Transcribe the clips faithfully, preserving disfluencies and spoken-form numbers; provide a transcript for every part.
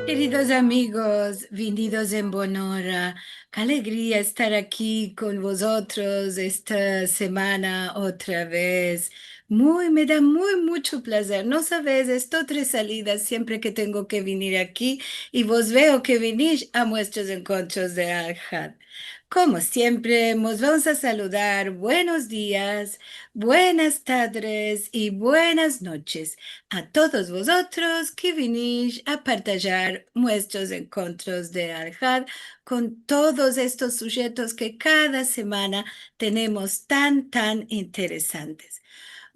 Keridos amigos, vinidos en bon ora. Ke alegria estar aki kon vozotros esta semana otra vez. Muy, me da muy, muncho plazer. No saves, esto tres salidas siempre ke tengo ke vinir aki i vos veo ke vinish a muestros enkontros de Alhad. Komo siempre, mos vamos a saludar buenos dias, buenas tadres i buenas noches a todos vozotros ke vinish a partajar muestros enkontros de Alhad kon todos estos sujetos ke kada semana tenemos tan, tan interesantes.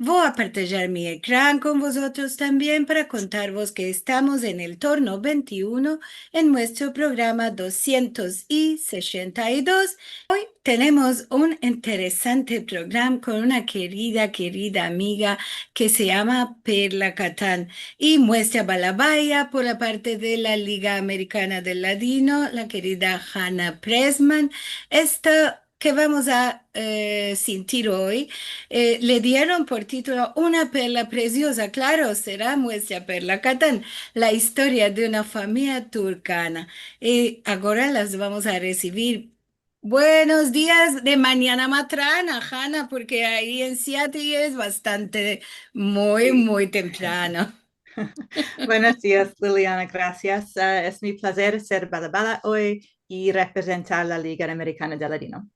Vo a partajar mi ekran kon vozotros tambien para kontarvos ke estamos en el torno vente i uno en muestro programa dosientos i sesenta i dos. Oy tenemos un interesante programa kon una kerida, kerida amiga ke se yama Perla Katan i muestra Balabaya por la parte de la Liga Amerikana del Ladino, la kerida Hannah Pressman. Esta ke vamos a, eh, sintir oy, eh, le dieron por titulo Una perla presioza, klaro, sera muestra Perla Katan, la istoria de una famiya turkana. I agora las vamos a resivir. Buenos dias de manyana matrana, Hannah, porke ayi en Seattle es bastante, muy, muy temprano. Buenos dias, Liliana, grasias. Ah, es mi plazer ser balabala oy i reprezentar la Liga Amerikana del Ladino.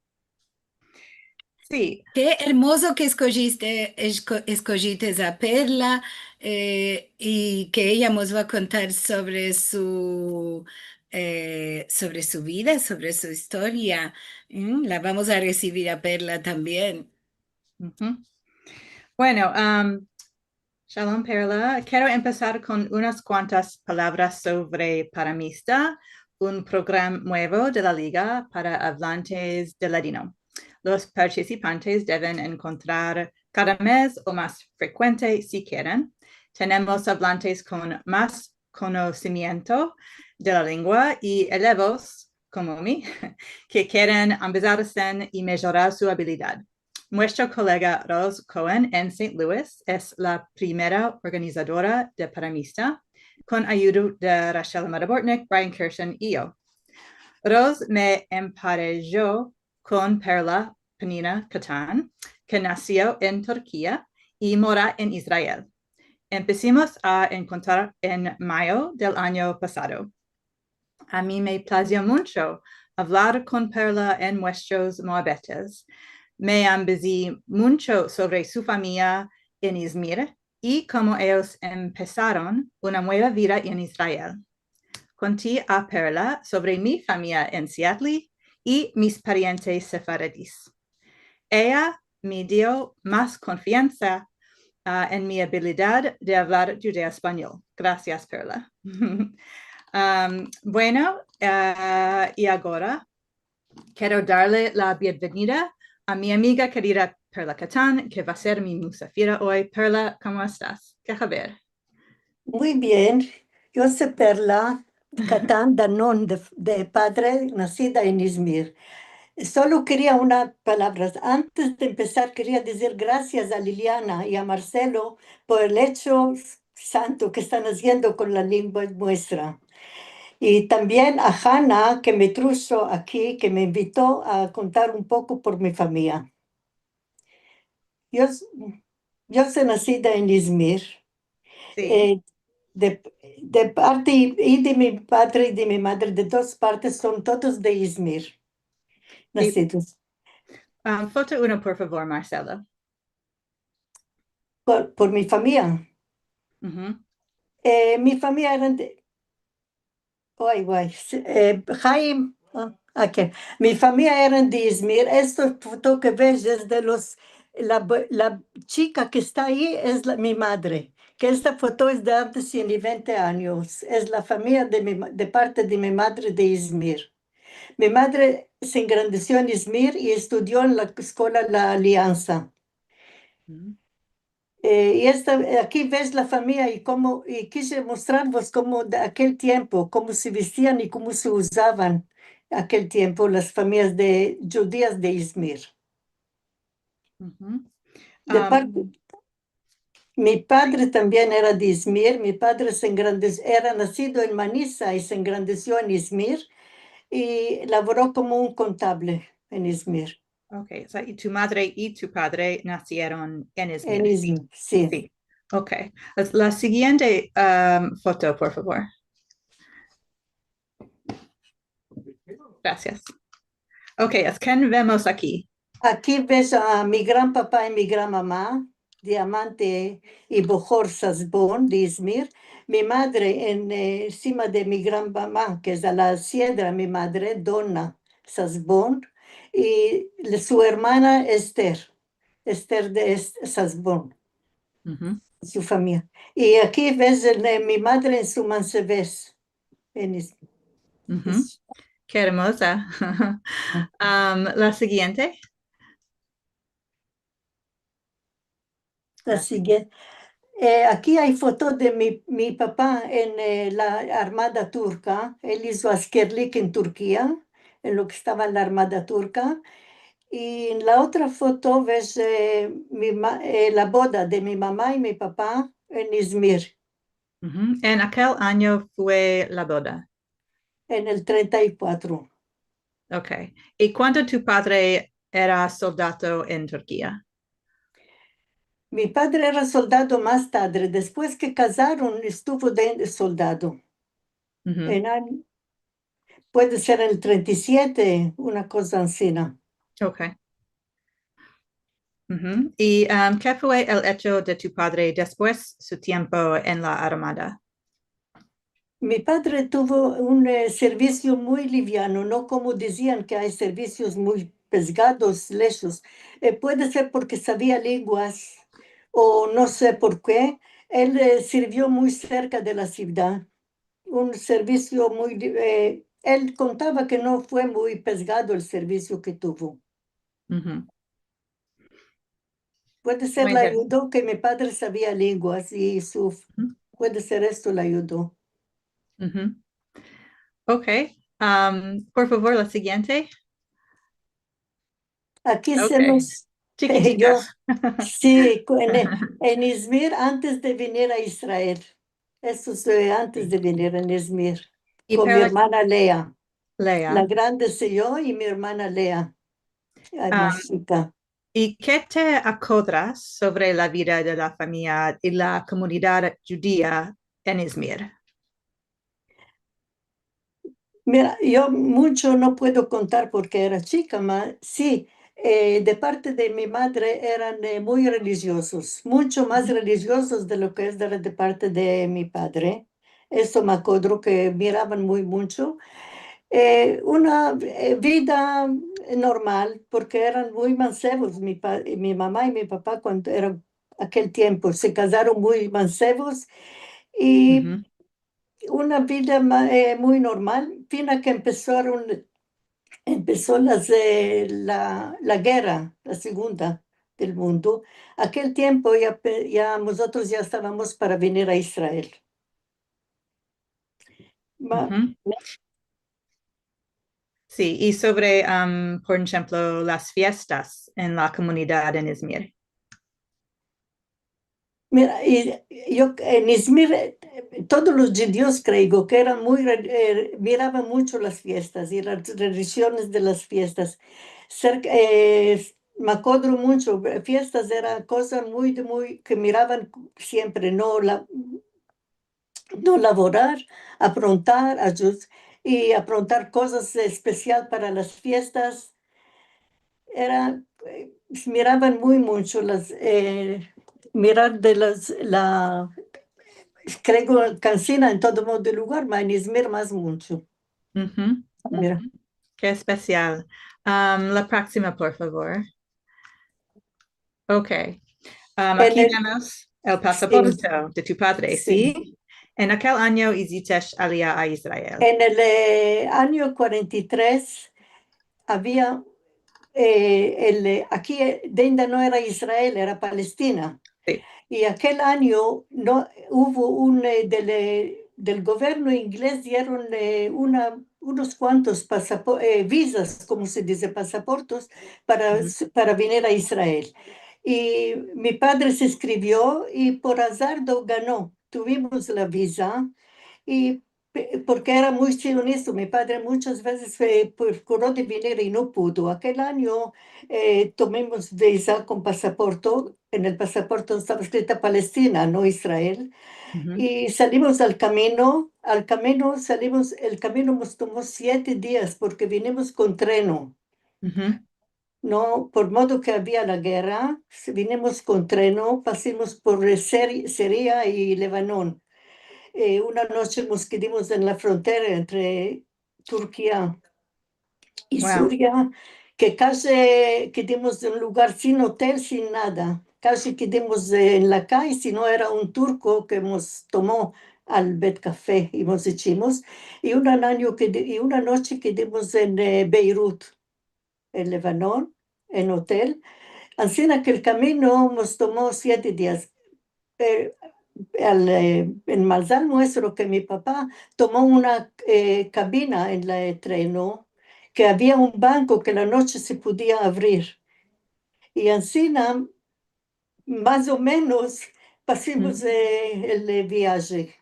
Si. Ke ermozo ke eskojiste, esko-, eskojites a Perla, eh, i ke eya mos va a kontar sovre su, eh, sovre su vida, sovre su istoria. Mm, la vamos a resivir a Perla tambien. Uhu. Bueno, am, Shalom, Perla. Kero empesar kon unas kuantas palavras sovre Paramista, un programa muevo de la Liga para avlantes de ladino. Los partisipantes deven enkontrar kada mez o mas frekuente, si keren. Tenemos avlantes kon mas konosimiento de la lengua i elevos, komo mi, ke keren ambezarse i mejorar su abilidad. Muestra kolega Rose Cohen en Saint Louis es la primera organizadora de Paramista, kon ayudo de Rachel Amada Bortnick, Brian Kirsten i yo. Rose me emparejo kon Perla Penina Katan, ke nasio en Turkia i mora en Israel. Empesimos a enkontrar en mayo del anyo pasado. A mi me plazio muncho avlar kon Perla en muestros muabetes. Me ambezi muncho sovre su famiya en Izmir i komo eyos empesaron una mueva vida en Israel. Konti a Perla sovre mi famiya en Seattle i mis parientes sefaradis. Eya me dio mas konfiansa, ah, en mi abilidad de avlar djudeo-espanyol. Grasias, Perla. Am, bueno, ah, i agora kero darle la bienvenida a mi amiga kerida Perla Katan, ke va ser mi musafira oy. Perla, komo estas? Ke haber? Muy bien. Yo so Perla Katan Danon de, de padre, nasida en Izmir. Solo keria una palavra. Antes de empesar, keria dizir grasias a Liliana i a Marcelo por el echo santo ke estan aziendo kon la lengua muestra. I tambien a Hannah, ke me truso aki, ke me invito a kontar un poko por mi famiya. Yo s-, yo so nasida en Izmir. Si. Eh, de, de parte i de mi padre i de mi madre, de dos partes, son todos de Izmir. Si. Nasidos. Ah, foto uno, por favor, Marcelo. Por, por mi famiya. Uhu. Eh, mi famiya eran de, Oy, oy, si, eh, Haim, ah, ok. Mi famiya eran de Izmir. Esta foto ke ves es de los, la bo-, la chika ke esta ayi es la, mi madre. Ke esta foto es de antes sien vente anyos. Es la famiya de mi ma-, de parte de mi madre de Izmir. Mi madre se engrandesio en Izmir i estudio en la eskola La Aliansa. Mm. Eh, i esta, eh, aki ves la famiya i komo, i kije mostrarvos komo de akel tiempo, komo se vestian i komo se uzavan akel tiempo las famiyas de, djudias de Izmir. Uhu. De parte, Mi padre tambien era de Izmir. Mi padre se engrandez-, era nasido en Manisa i se engrandesio en Izmir i lavoro komo un kontable en Izmir. Okay, o sea, i tu madre i tu padre nasieron en Izmir. En Izmir, si. Si. Okay. La, la sigiente, um, foto, por favor. Grazias. Okay, es ken vemos aki? Aki ves a mi gran papa i mi gran mama, Diamante i Bohor Sasbon, de Izmir. Mi madre en, eh, sima de mi gran mama, ke es a la siedra, mi madre, Dona Sasbon, i le, su ermana Ester, Ester de Es-, Sasbon, Mhm. su famiya. I aki ves en, eh, mi madre en su mansevez. En es- Mhm. Ke ermoza. Um, la sigiente. La sigiente. Eh, aki ay foto de mi, mi papa en, eh, la armada turka. El izo askerlik en Turkia, en lo ke estava la armada turka. I en la otra foto ves, eh, mi ma-, eh, la boda de mi mama i mi papa en Izmir. Mhm. En akel anyo fue la boda? En el trenta i kuatro. Okay. I kuando tu padre era soldado en Turkia? Mi padre era soldado mas tadre. Despues ke kazaron, estuvo de soldado. Mhm. En an-, puede ser en el trenta i siete, una koza ansina. Okay. Mhm. I, um, ke fue el echo de tu padre despues su tiempo en la armada? Mi padre tuvo un, eh, servisio muy liviano, no komo dizian ke ay servisios muy pesgados, leshos. Eh, puede ser porke savia lenguas, o no se por ke. El, eh, sirvio muy serka de la sivdad. Un servisio muy li-, eh, el kontava ke no fue muy pesgado el servisio ke tuvo. Mhm. Puede ser Muy le bien. ayudo ke mi padre savia lenguas i su, Mhm. puede ser esto le ayudo. Mhm. Okay. Um, por favor, la sigiente. Aki se Okay. nos, Chikitika. yo, si, ku-, en, en Izmir antes de venir a Israel. Esto es, eh, antes Si. De venir en Izmir. I Kon mi para ermana Lea. Lea. La grande si yo i mi ermana Lea. Ay, Ah, mas chika. I ke te akodras sovre la vida de la famiya i la komunidad djudia en Izmir? Mira, yo muncho no puedo kontar porke era chika, ma si, eh, de parte de mi madre eran, eh, muy relijiozos, muncho mas Mhm. relijiozos de lo ke es de, de parte de mi padre. Esto me akodro ke miravan muy muncho. Eh, una, eh, vida normal, porke eran muy mansevos. Mi pa-, mi mama i mi papa, kuando eran akel tiempo, se kazaron muy mansevos i Mhm. una vida ma-, eh, muy normal, fina ke empesaron, empeso las, eh, la, la gerra, la segunda del mundo. Akel tiempo ya pe-, ya mozotros ya estavamos para venir a Israel. Ma- Mhm. Si, i sovre, am, por enshemplo, las fiestas en la komunidad en Izmir. Mira, i yo, en Izmir, eh, todos los djudios, kreo ke eran muy re-, eh, miravan muncho las fiestas i las tradisiones de las fiestas. Serka, eh, me akodro muncho, eh, fiestas era koza muy, de muy, ke miravan siempre, no la, no lavorar, aprontar, ayud-, i aprontar kozas espesial para las fiestas. Era, eh, miravan muy muncho las, eh, mirar de las, la, kreo ke ansina en todo modo i lugar, ma en Izmir mas muncho. Mhm. Mira. Mhm. Ke espesial. Am, la proksima, por favor. Okay. Am, En aki el vemos el Si. pasaporto de tu padre, Si. si? En akel anyo iziste aliya a Israel. En el, eh, anyo kuarenta i tres avia, eh, el, eh, aki, eh, denda no era Israel, era Palestina. Si. I akel anyo no, uvo un, eh, del, eh, del governo inglez dieron, eh, una, unos kuantos pasapo-, eh, vizas, komo se dize, pasaportos para, Uhu. Para venir a Israel. I mi padre se inskrivio i por azar lo gano. Tuvimos la viza i pe-, porke era muy sionista, mi padre munchas vezes, eh, prokuro de venir i no pudo. Akel anyo, eh, tumimos viza kon pasaporto. En el pasaporto estava eskrita Palestina, no Israel. I salimos al kamino, al kamino salimos, el kamino mos tomo siete dias porke vinimos kon treno. No, por modo ke avia la gerra, se vinimos kon treno, pasimos por, eh, Seri-, Siria i Levanon. Eh, una noche mos kedimos en la frontera entre Turkia i Suria, ke kaji kedimos en un lugar sin otel, sin nada. Kaji kedimos, eh, en la kaye, sino era un turko ke mos tomo al bet kafe i mos echimos. I una anyo kedi-, i una noche kedimos en, eh, Beirut, en Levanon, en otel. Ansina ke el kamino mos tomo siete dias. Eh, al, eh, en mazal muestro ke mi papa tomo una, eh, kabina en la, eh, treno, ke avia un banko ke la noche se podia avrir. I ansina, mas o menos, pasimos, eh, el, eh, viaje.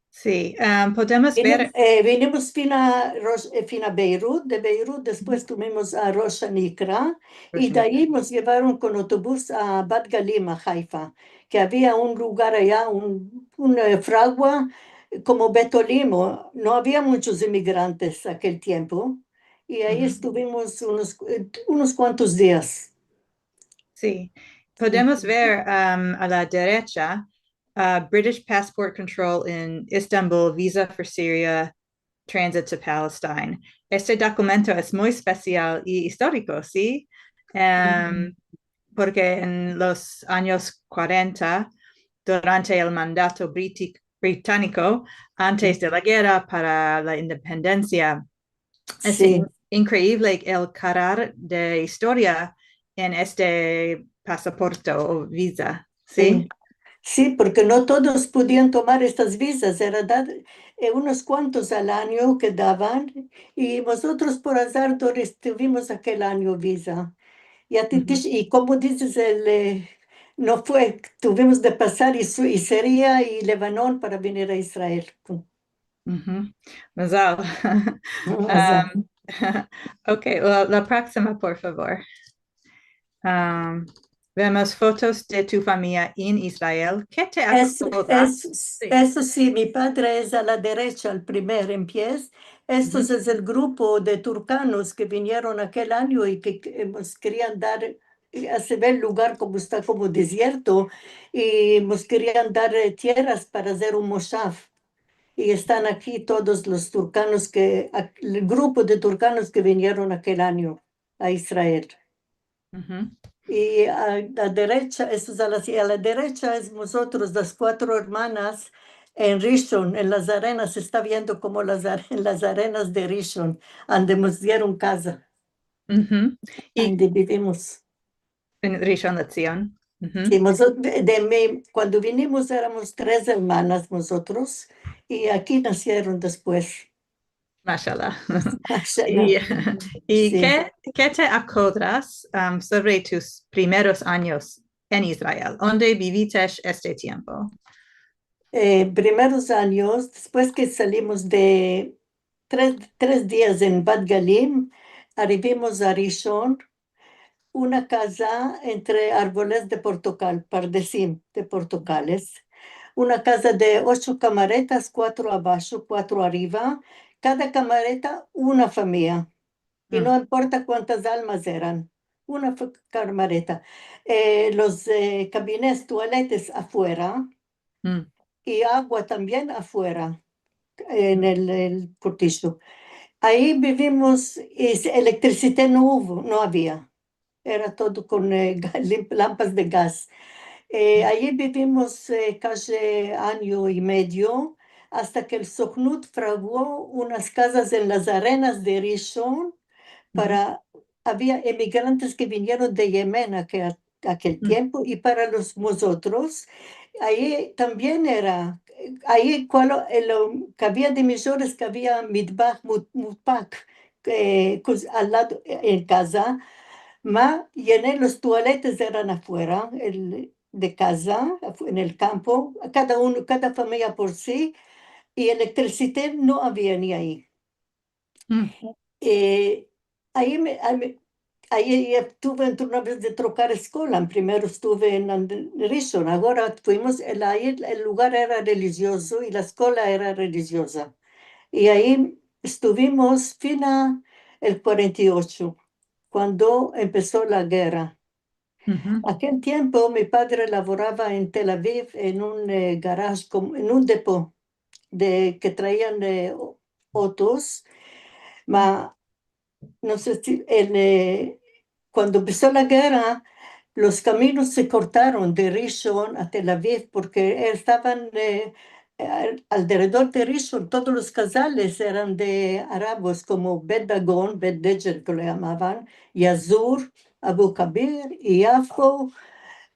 Si, am, podemos ver. Vinimos, eh, vinimos fina Rosh-, eh, fina Beirut, de Beirut despues tumimos a Rosh Anikra, i de ayi mos yevaron kon otobus a Bat Galim, a Haifa, ke avia un lugar aya, un, un, eh, fragua, eh, komo Bet Olim. No avia munchos imigrantes akel tiempo, i ayi estuvimos unos, eh, unos kuantos dias. Si. Podemos ver, am, a la derecha, ah, British Passport Control in Istanbul, Visa for Syria, Transit to Palestine. Este dokumento es muy espesial i istoriko, si? Em, porke en los anyos kuarenta, durante el mandato briti-, britaniko, antes de la gerra para la independensia, es in-, inkreivle el karar de istoria en este pasaporto o viza, si? Si, porke no todos podian tomar estas vizas, era dad-, eh, unos kuantos al anyo ke davan, i mozotros por azar do-, retuvimos akel anyo viza. I a ti dish-, i komo dizes, el, eh, no fue, tuvimos de pasar i su-, i Siria i Levanon para venir a Israel. Mazal. Mazal. Am, ok, la, la proksima, por favor. Am, vemos fotos de tu famiya en Israel. Ke te akodas? Esto si, mi padre es a la derecha, al primer en pies. Estos es el grupo de turkanos ke vinieron akel anyo i ke, ke mos kerian dar, eh, asever el lugar komo esta komo dezierto, i mos kerian dar, eh, tierras para azer un moshav. I estan aki todos los turkanos ke, a-, el grupo de turkanos ke vinieron akel anyo a Israel. I a la derecha, esto es a la, a la derecha es mozotros, las kuatro ermanas en Rishon, en las arenas, se esta viendo komo las are-, en las arenas de Rishon, ande mos dieron kaza, ande bivimos. En Rishon LeZion. Si, mozo-, de, de mi, kuando vinimos eramos tres ermanas mozotros, i aki nasieron despues. Mashallah. Mashallah. I, i ke, ke te akodas, am, sovre tus primeros anyos en Israel? Onde bivitesh este tiempo? Eh, primeros anyos, despues ke salimos de tres, tres dias en Bat Galim, arivimos a Rishon, una kaza entre arvoles de portokal, pardesim de portokales, una kaza de osho kamaretas, kuatro abasho, kuatro ariva, kada kamareta una famiya. I no importa kuantas almas eran, una fa-, kamareta. Eh, los, eh, kabinets, tualetes afuera, i agua tambien afuera, en el, el kortisho. Ayi bivimos, i s-, elektrisitet no uvo, no avia. Era todo kon, eh, ga-, lim-, lampas de gaz. Eh, ayi bivimos, eh, kaji anyo i medio, asta ke el Sokhnut fraguo unas kazas en las arenas de Rishon para, avia emigrantes ke vinieron de Yemen akel, akel tiempo, i para los mozotros, ayi tambien era, ayi kual, eh, lo ke avia de mijores ke avia mitbah, mut-, mutpak, eh, kuz-, al lado, eh, en kaza, Ma, yene los tualetes eran afuera, el, de kaza, afu-, en el kampo, kada uno, kada famiya por si, i elektrisite no avia ni ayi. Mm. Eh, ayi me, ayi me, ayi estuve una vez de trokar eskola. Primero estuve en Ande-, Rishon, agora fuimos, el, ayi el lugar era relijiozo i la eskola era relijioza. I ayi estuvimos fina el kuarenta i ocho, kuando empeso la gerra. Uhu. Akel tiempo mi padre lavorava en Tel Aviv en un, eh, garage, kom-, en un depo de, ke traian, eh, o-, otos. Ma, no se si, en, eh, kuando empeso la gerra, los kaminos se kortaron de Rishon a Tel Aviv, porke estavan, eh, al-, alderedor de Rishon, todos los kazales eran de arabos, komo Bet Dagon, Bet Dejen, ke lo yamavan, Yazur, Abu Kabir i Yafo,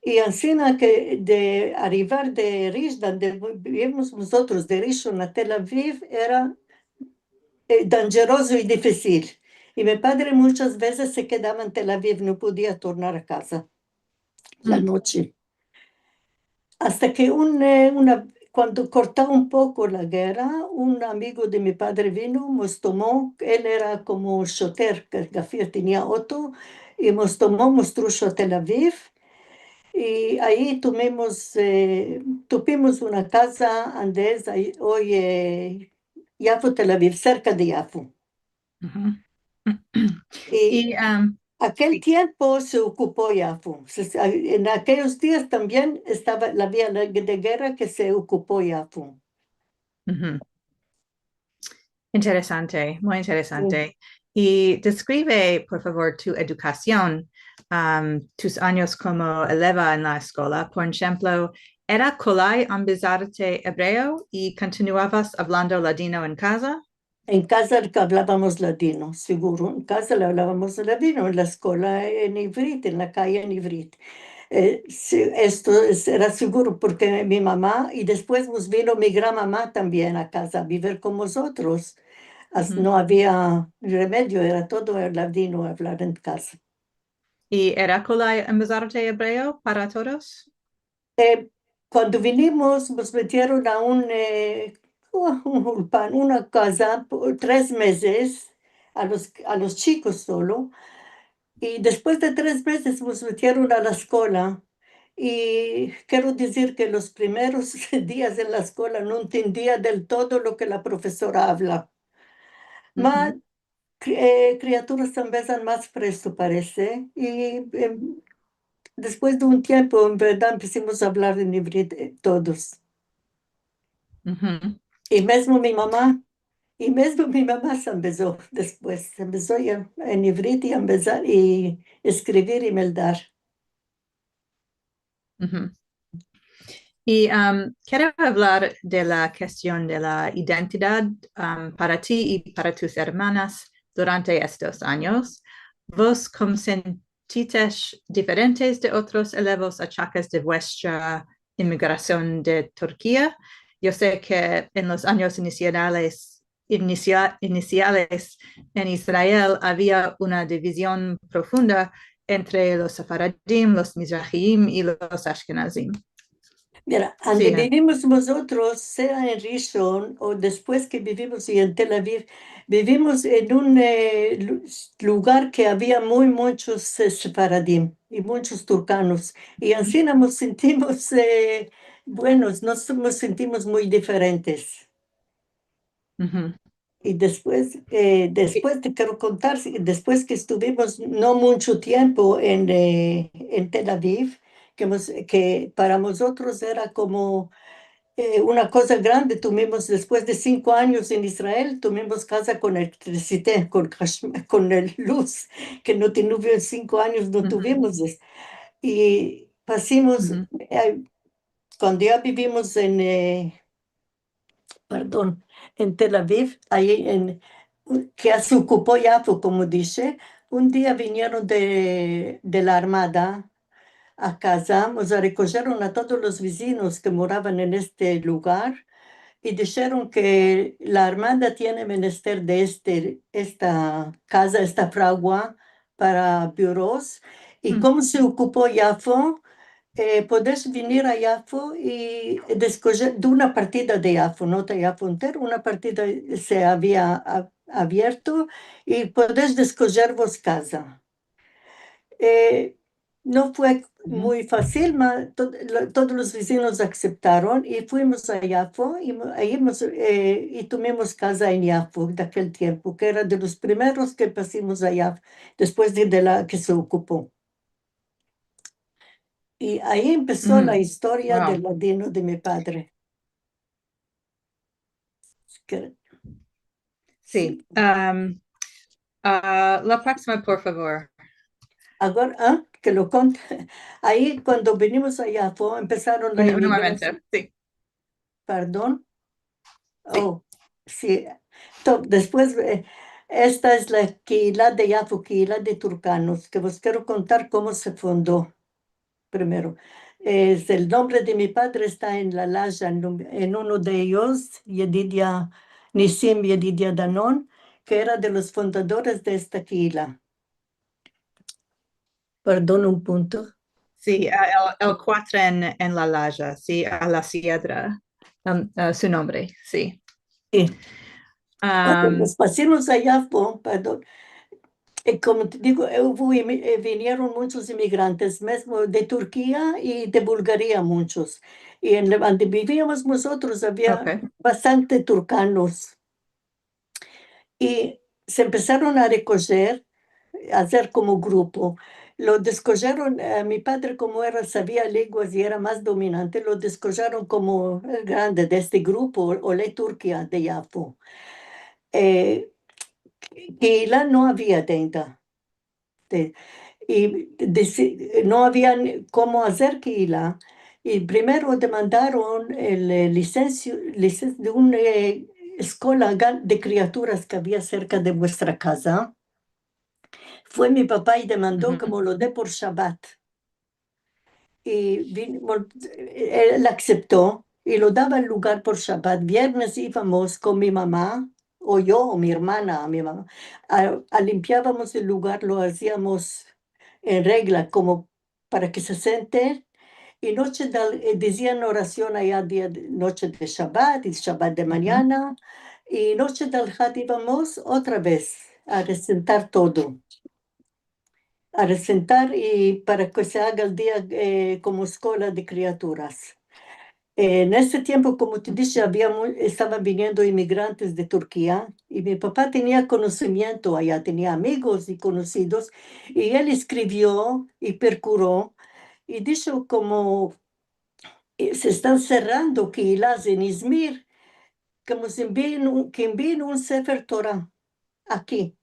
i ansina ke de arivar de Rish-, donde bivimos mozotros, de Rishon a Tel Aviv, era, eh, danjerozo i difisil. I mi padre munchas vezes se kedava en Tel Aviv, no podia tornar a kaza la noche. Asta ke un, eh, una, kuando korto un poko la gerra, un amigo de mi padre vino, mos tomo, el era komo shoter, ke gafir tenia oto, i mos tomo, mos trusho a Tel Aviv, i ayi tumimos, eh, tupimos una kaza ande es ayi, oy, eh, Yafo Tel Aviv, serka de Yafo. Uhu. I, i, am, akel tiempo se okupo Yafo. Se, se, en akeyos dias tambien estava, la avia la de gerra ke se okupo Yafo. Uhu. Interesante, muy interesante. Si. I deskrive, por favor, tu edukasion, am, tus anyos komo eleva en la eskola. Por enshemplo, era kolay ambezarte ebreo i kontinuavas avlando ladino en kaza? En kaza avlavamos ladino, seguro. En kaza avlavamos ladino, en la eskola en ivrit, en la kaye en ivrit. Eh, si, esto es, era seguro porke mi mama, i despues mos vino mi gran mama tambien a kaza a biver kon mozotros. As-, uhu, no avia remedio, era todo ladino avlar en kaza. I era kolay ambezarte ebreo para todos? Eh, kuando vinimos, mos metieron a un, eh, un ulpan, una kaza por tres mezes, a los, a los chikos solo. I despues de tres mezes mos metieron a la eskola. I kero dizir ke los primeros dias en la eskola no entendia del todo lo ke la profesora avla. Ma, uhu, kri-, eh, kriaturas se ambezan mas presto, parese. I, em, despues de un tiempo, en verdad, empesimos a avlar en ivrit, eh, todos. Uhu. I mezmo mi mama, i mezmo mi mama se ambezo despues, se ambezo ya en ivrit i ambezar i eskrivir i meldar. Uhu. I, am, kero avlar de la kestion de la identidad, am, para ti i para tus ermanas durante estos anyos. Vos komsentitesh diferentes de otros elevos achakes de vuestra imigrasion de Turkia? Yo se ke en los anyos inisiales inisia-, inisiales en Israel avia una divizion profunda entre los sefaradim, los mizrahim i los ashkenazim. Mira, ande, si, eh, bivimos mozotros, sea en Rishon o despues ke bivimos i en Tel Aviv, bivimos en un, eh, lu-, lugar ke avia muy munchos, eh, sefaradim i munchos turkanos. I ansina mos sentimos, eh, buenos, no mos sentimos muy diferentes. Uhu. I despues, eh, despues te kero kontar, si, despues ke estuvimos no muncho tiempo en, eh, en Tel Aviv, ke mos-, ke para mozotros era komo, eh, una koza grande, tumimos, despues de sinko anyos en Israel, tumimos kaza kon elektrisite, kon hash-, kon el luz, ke no tuvimos sinko anyos, no tuvimos es-, i pasimos, eh, kuando ya bivimos en, eh, pardon, en Tel Aviv, ayi en, ke se okupo Yafo, komo dishe, un dia vinieron de, de la armada a kaza, mos rekojeron a todos los vizinos ke moravan en este lugar i disheron ke la armada tiene menester de este, esta kaza, esta fragua, para bureos, i komo se okupo Yafo, eh, podes venir a Yafo i deskojer de una partida de Yafo, no de Yafo entero, una partida se avia a-, avierto, i podes deskojer vos kaza. Eh, no fue muy fasil, ma to-, lo-, todos los vezinos aseptaron i fuimos a Yafo i mo-, ayi mos-, eh, i tumimos kaza en Yafo de akel tiempo, ke era de los primeros ke pasimos a Yafo, despues de, de la ke se okupo. I ayi empeso la istoria del ladino de mi padre. Ke- Si. Am, a, la proksima, por favor. Agora, ah, ke lo konte. Ayi, kuando venimos a Yafo, empesaron la imigras- Nuevamente, si. Pardon? Si. Oh, si. To-, despues, eh, esta es la kehila de Yafo, kehila de turkanos, ke vos kero kontar komo se fundo. Primero, es, el nombre de mi padre esta en la laya, en un, en uno de eyos, Yedidia Nisim, Yedidia Danon, ke era de los fundadores de esta kehila. Pardon, un punto. Si, a, el, el kuatro en, en la laya, si, a la siedra, am, a su nombre, si. Si. Kuando mos pasimos a Yafo, pardon, eh, komo te digo, eh, uvo imi-, eh, vinieron munchos imigrantes, mezmo de Turkia i de Bulgaria munchos. I en ande biviamos mozotros avia bastante turkanos. I se empesaron a rekojer, a azer komo grupo. Lo deskojeron, eh, mi padre, komo era, savia lenguas i era mas dominante, lo deskojeron komo el grande de este grupo, o la Turkia de Yafo. Eh, kehila no avia ainda. Te-, i desi-, no avia ni komo azer kehila. I primero demandaron el, eh, lisensio, lisen-, de un, eh, eskola ga-, de kriaturas ke avia serka de muestra kaza. Fue mi papa i demando ke mo lo de por Shabat. I vin-, mol-, el asepto i lo dava el lugar por Shabat. Viernes ivamos kon mi mama, o yo, o mi ermana, mi mama, a, a limpiavamos el lugar, lo aziamos en regla, komo para ke se sente. I noche dal-, eh, dizian orasion aya dia de, noche de Shabat, i Shabat de manyana, i noche dal Had ivamos otra vez a resentar todo. A resentar i para ke se aga el dia, eh, komo eskola de kriaturas. En este tiempo, komo te dishe, avia mu-, estavan viniendo imigrantes de Turkia, i mi papa tenia konosimiento aya, tenia amigos i konosidos, i el eskrivio i prokuro, i disho komo, eh, se estan serando kehilas en Izmir, ke mos envien un, ke envien un Sefer Tora aki.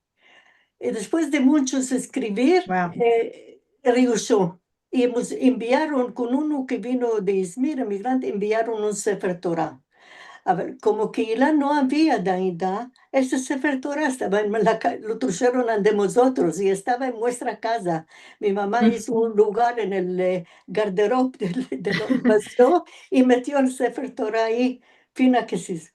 I despues de munchos eskrivir, eh, reusho. I mos enviaron kon uno ke vino de Izmir, emigrante, enviaron un Sefer Tora. A ver, komo kehila no avia ainda, ese Sefer Tora estava en la ka-, lo trujeron ande mozotros i estava en muestra kaza. Mi mama izo un lugar en el, eh, garderobe del, del vazio i metio el Sefer Tora ayi, fina ke se izo.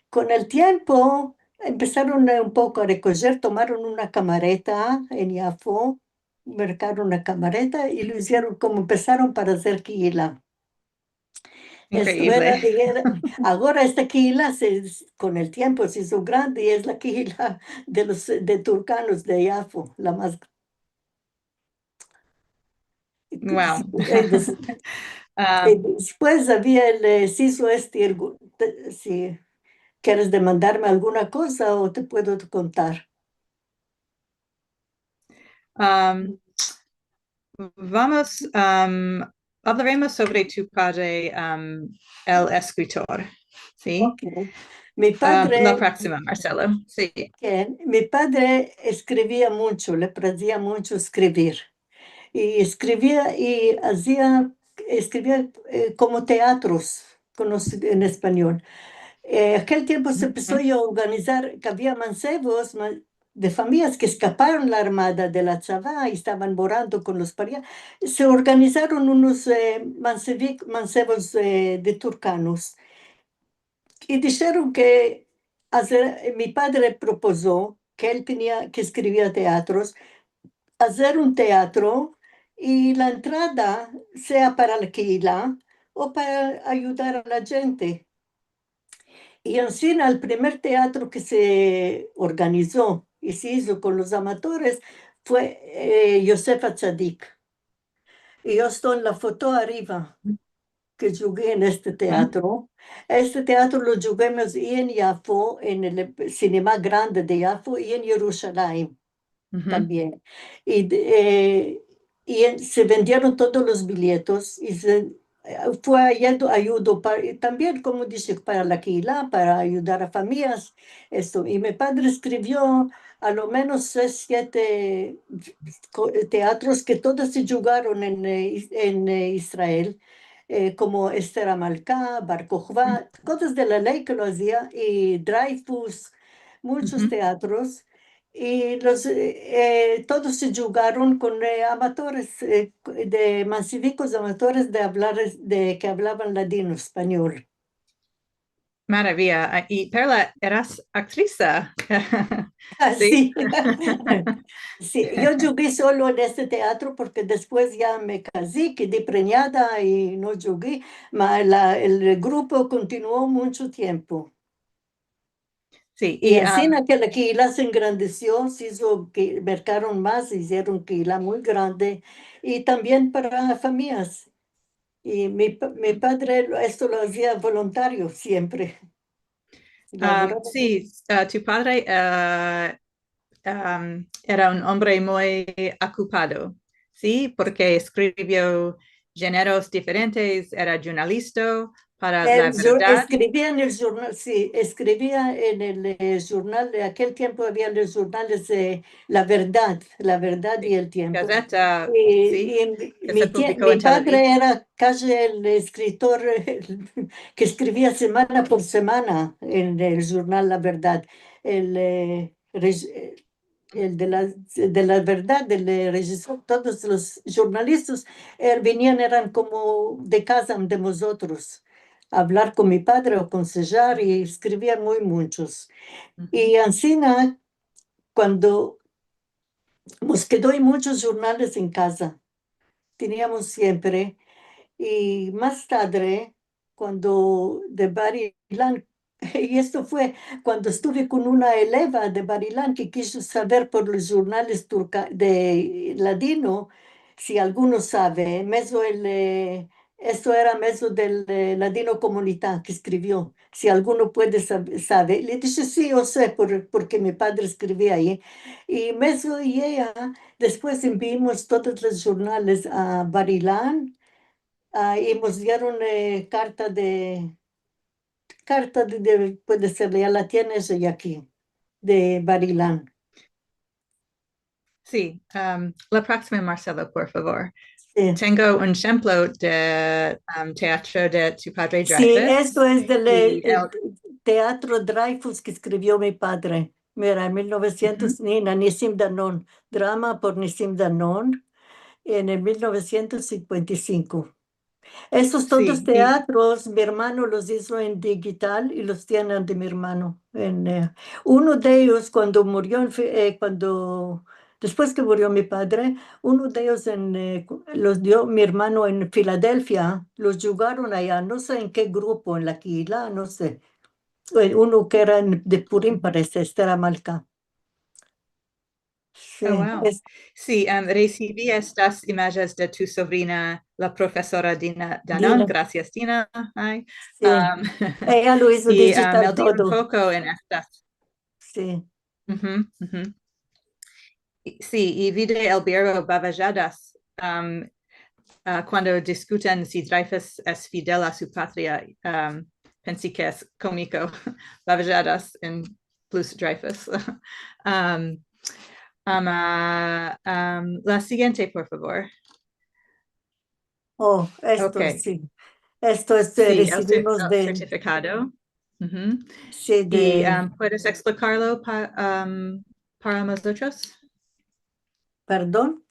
Kon el tiempo, empesaron, eh, un poko a rekojer, tomaron una kamareta en Yafo, merkaron una kamareta i lo izieron komo empesaron para azer kehila. Esto era, era, agora esta kehila se, kon el tiempo se izo grande i es la kehila de los, de turkanos de Yafo, la mas Wow. I des-, i despues avia el, eh, se izo este, si keres demandarme alguna koza o te puedo kontar. Am, vamos, am, avlaremos sovre tu padre, am, el eskritor, si? Okey. Mi padre, la proksima, Marcela. Si. Ke mi padre eskrivia muncho, le plazia muncho eskrivir. I eskrivia i azia, eskrivia, eh, komo teatros, konosi-, en espanyol. Eh, akel tiempo se empeso a organizar, ke avia mansevos, ma-, de famiyas ke eskaparon la armada de la tzava i estavan morando kon los paria-, se organizaron unos, eh, mansevi-, mansevos, eh, de turkanos. I disheron ke azer, mi padre propozo ke el tenia ke eskrivia teatros, azer un teatro i la entrada sea para la kehila o para ayudar a la djente. I ansina el primer teatro ke se organizo i se izo kon los amatores fue, eh, Yosef Atzadik. I yo esto en la foto ariva, ke djugi en este teatro. Este teatro lo djugimos i en Yafo, en el sinema grande de Yafo, i en Yerushalayim tambien. I de, eh, i en, se vendieron todos los bilyetos, i se, eh, fue ayudo, ayudo pa-, i tambien, komo dishe, para la kehila, para ayudar a famiyas, esto. I mi padre eskrivio a lo menos sesh, siete ko-, teatros ke todos se djugaron en, eh, Is-, en, eh, Israel, eh, komo Ester Amalka, Bar Kokhba, kozas de la ley ke lo azia, i Dreyfus, munchos teatros, i los, eh, todos se djugaron kon, eh, amatores, eh, de mansevikos amatores de avlar, de, ke avlavan ladino, espanyol. Maraviya. Ah, i Perla, eras aktrisa. Ah, si. Si, yo djugi solo en este teatro porke despues ya me kazi, kedi prenyada i no djugi, ma la, el grupo kontinuo muncho tiempo. Si, i, i ansina, am, ke la kehila se engrandesio, se izo ke merkaron mas, izieron kehila muy grande, i tambien para famiyas. I mi pa-, mi padre lo, esto lo azia voluntario siempre. Am, lavorava. Si, ah, tu padre, ah, am, era un ombre muy okupado, si, porke eskrivio jeneros diferentes, era jurnalista para La Verdad. Eskrivia en el jurnal, si, eskrivia en el, eh, jurnal, de akel tiempo avia los jurnales de La Verdad, La Verdad i El Tiempo. Gazeta, i, si, i en ke mi se tie-, publiko mi en Tel Aviv. Mi padre era kaji el eskritor, el ke eskrivia semana por semana en el jurnal La Verdad. El, eh, rej-, eh, el de la, de La Verdad, el, eh, rejisor, todos los jurnalistas, eh, vinian, eran komo de kaza de mozotros, avlar kon mi padre o konsejar, i eskrivia muy munchos. I ansina, kuando mos kedo munchos jurnales en kaza, teniamos siempre, i mas tadre, kuando de Bar Ilan, i esto fue kuando estuve kon una eleva de Bar Ilan ke kijo saver por los jurnales turka-, de ladino, si alguno save, mezo el, eh, esto era mezo del, eh, Ladinokomunita ke eskrivio, si alguno puede sav-, save. Le dishe, si, yo se, por-, porke mi padre eskrivia ayi. I mezo i eya, despues enviamos todos los jurnales a Bar Ilan, ah, i mos dieron, eh, karta de, karta de, de, puede ser, ya la tienes ya aki, de Bar Ilan. Si, am, la proksima, Marcela, por favor. Si. Tengo un enshemplo de, am, teatro de tu padre, si, Dreyfus. Esto es del, i el, eh, teatro Dreyfus ke eskrivio mi padre. Mira, en mil novesientos, Nina, Nissim Danon, drama por Nissim Danon, en el mil novesientos sinkuenta i sinko. Esos todos, si, i teatros, mi ermano los izo en dijital i los tiene ande mi ermano. En, eh, uno de eyos, kuando murio en Fi-, eh, kuando, despues ke murio mi padre, uno de eyos en, eh, ku-, los dio mi ermano en Filadelfia, los djugaron aya, no se en ke grupo, en la kehila, no se. Eh, uno ke era en, de Purim, parese, Ester Amalka. Si, oh, wow. Si, em, resivi estas imajes de tu sovrina, la profesora Dina Danon. Dina. Grasias, Dina. Ay. Si. Em, eya lo izo dijital todo. Em, me alegra un poko en estas. Si. I, si, i vi de Elbiro Bavajadas, em, ah, kuando diskuten si Dreyfus es fidel a su patria, em, pensi ke es komiko, Bavajadas en plus Dreyfus. Am, am, ah, am, la siguiente, por favor. Oh, esto si. Esto es, eh, resivimos de sertifikado. Si, de... I, am, puedes eksplikarlo pa-, am, para mozotros? Pardon?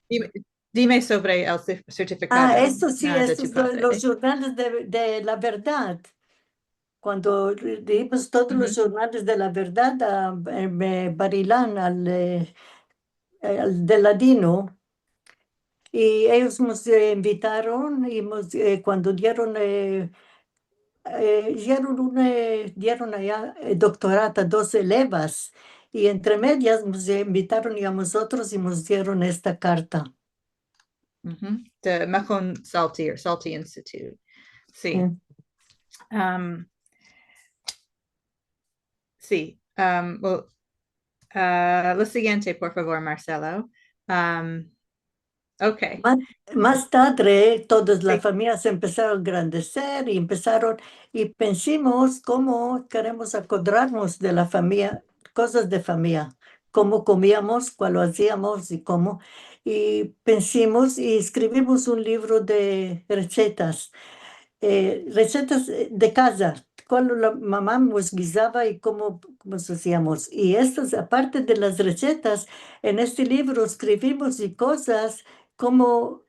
Dime, dime sovre el se-, sertifikado, ah, esto si, ah, de tu padre. Estos son los jurnales de, de La Verdad. Kuando dimos todos los jurnales de La Verdad a, em, eh, Bar Ilan, al, eh, eh, de ladino, i eyos mos, eh, invitaron, i mos, eh, kuando dieron, eh, eh, dieron un, eh, dieron aya, eh, doktorado a dos elevas, i entre medias mos invitaron a mozotros i mos dieron esta karta. Mhm. De Mahon Salty, or Salty Institute. Si. Mm. Um, si. Um, well, ah, lo siguiente, por favor, Marcelo. Um, ok. Mas, mas tadre, todas las famias empesaron a engrandeser i empesaron, i pensimos komo keremos akodrarmos de la famia, kozas de famia, komo komiamos, kualo aziamos i komo. I pensimos i eskrivimos un livro de resetas, eh, resetas, eh, de kaza, kualo la mama mos gizava i komo, komo aziamos. I estas, aparte de las resetas, en este livro eskrivimos i kozas komo,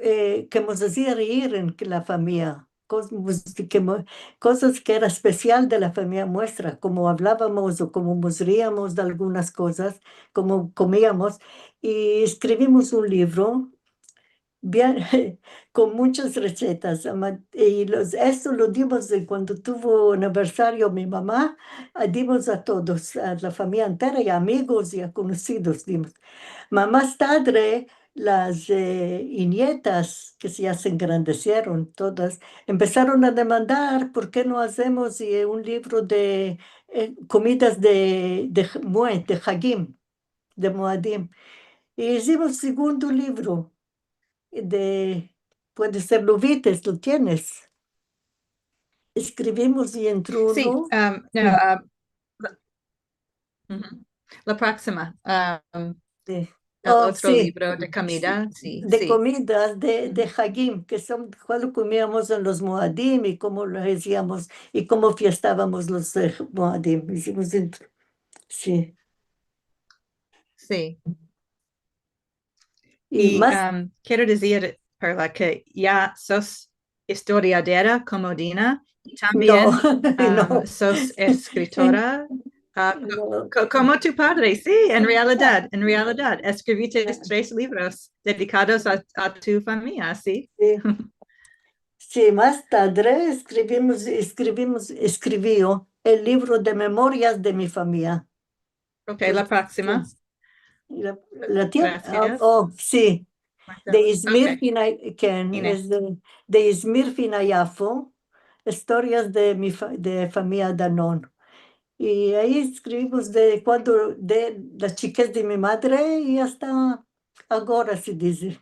eh, ke mos azia reir en la famia, kos-, mos-, ke mo-, kozas ke era espesial de la famia muestra, komo avlavamos o komo mos riamos de algunas kozas, komo komiamos, i eskrivimos un livro bien, kon munchas resetas, ama-, i los, esto lo dimos de kuando tuvo aniversario mi mama, ah, dimos a todos, a la famia entera, i a amigos i a konosidos dimos. Mas tadre, las, eh, inyetas ke se, ya se engrandesieron todas, empesaron a demandar por ke no azemos, eh, un livro de, eh, komidas de, de J-, Moed, de Hagim, de Moadim. I izimos segundo livro de, puede ser lo vites, lo tienes. Eskrivimos i entro uno. Si, um, no, um, la, mhm. La proksima, um, si. El otro livro de komida, si, de komidas de, de Hagim, ke son, kualo komiamos en los Moadim i komo lo aziamos i komo fiestavamos los, eh, Moadim. Izimos entro, si. Si. I, i mas, um, kero dizir, Perla, ke ya sos istoriadera komo Dina, i tambien, no, um, no, sos eskritora, ah, ko-, no, ko-, komo tu padre, si, en realidad, en realidad, eskriviste tres livros dedikados a, a tu famia, si? Si. Si, mas tadre eskrivimos, eskrivimos, eskrivio el livro de memorias de mi famia. Ok, la proksima. Si. La, la tien-, gracias. Oh, oh, si. De Izmir, ok. Fina-, ken es de, de Izmir Fina Yafo, istorias de mi fa-, de famia Danon. I ai eskrivimos de kuando, de la chikez de mi madre i asta agora, se dize.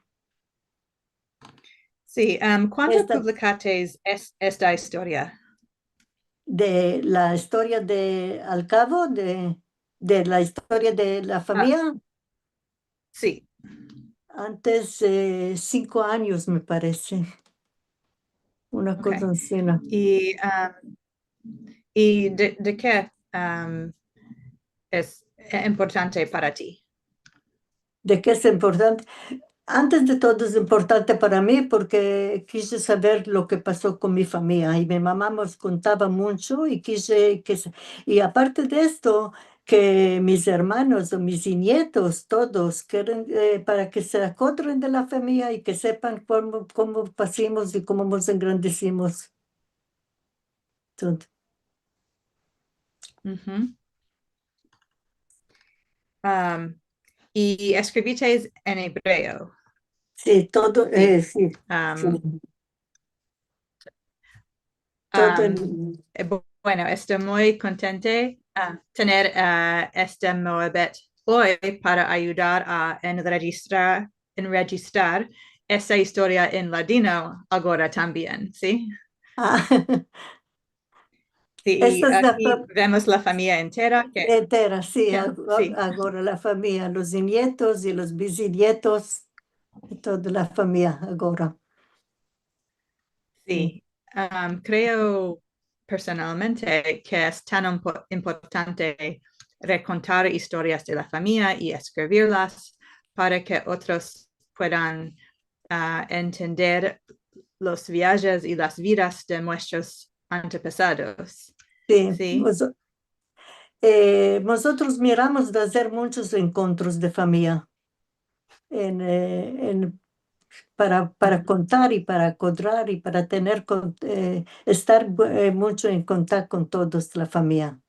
Si, em, kuando publikates es-, esta istoria? De la istoria de Al Kavo, de, de la istoria de la famia. Si. Antes, eh, sinko anyos, me parese. Una koza ansi, no? I, em, i de, de ke, em, es, eh, importante para ti? De ke es importante? Antes de todo es importante para mi porke kije saver lo ke paso kon mi famia i mi mama mos kontava muncho i kije ke se-, i aparte de esto, ke mis ermanos o mis inyetos, todos, keren, eh, para ke se akodren de la famia i ke sepan komo, komo pasimos i komo mos engrandesimos. Todo. Mhm. Am, i eskriviste en ebreo. Si, todo, si, eh, si, am, si. Todo en, am, eh, bu-, bueno, esto muy kontente, ah, tener, ah, este muebet oy para ayudar a enrejistrar, enrejistrar esa istoria en ladino agora tambien, si? Ah. Si, i esto es la aki fa-, vemos la famia entera, ke entera, si, ke, ag-, si. Agora la famia, los inyetos i los bizinyetos, i toda la famia agora. Si, am, kreo personalmente ke es tan impo-, importante rekontar istorias de la famia i eskrivirlas para ke otros puedan, ah, entender los viajes i las vidas de muestros antepasados. Si, si. Pues, Eh, mozotros miramos de azer munchos enkontros de famiya en, eh, en, para, para kontar i para akodrar i para tener kon-, eh, estar, eh, muncho en kontakto kon todos la famiya.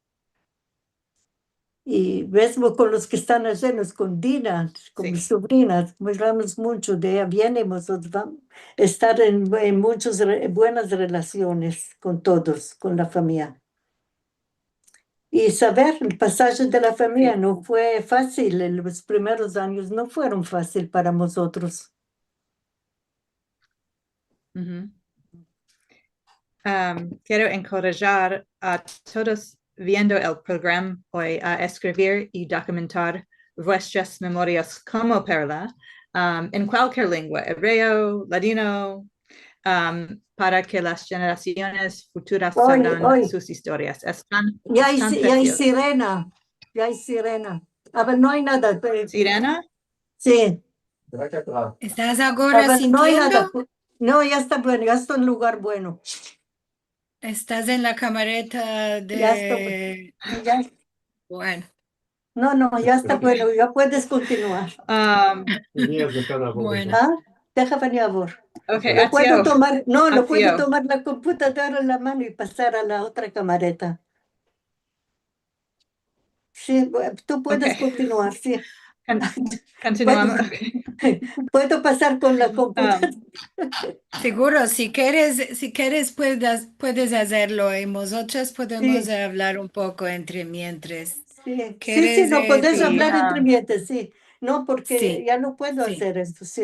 I mezmo kon los ke estan ajenos, kon Dina, kon mis sovrinas, miramos muncho de eya, viene, mozotros vamos estar en, en munchos re-, buenas relasiones kon todos, kon la famiya. I saver el pasaje de la famiya no fue fasil, el, los primeros anyos no fueron fasil para mozotros. Am, kero enkorajar a todos viendo el programa oy a eskrivir i dokumentar vuestras memorias komo Perla, am, en kualkier lengua, ebreo, ladino, am, para ke las jenerasiones futuras savran sus istorias. Es tan, es tan presio. Ya ay sirena, ya ay sirena. A ver, no ay nada. Sirena? Si. Estas agora sintiendo? No, ya esta bueno, ya esta en lugar bueno. Estas en la kamareta de... Ya esta bueno. No, no, ya esta bueno, ya puedes kontinuar. Bueno. Deja venir avor. No puedo tomar, no, no puedo tomar la komputadora en la mano i pasar a la otra kamareta. Si, tu puedes kontinuar, si. Puedo pasar kon la komputadora. Seguro, si keres, si keres puedes, puedes azerlo i mozotras podemos avlar un poko entre mientres. Si, si, no, puedes avlar entre mientres, si. No, porke ya no puedo azer esto, si.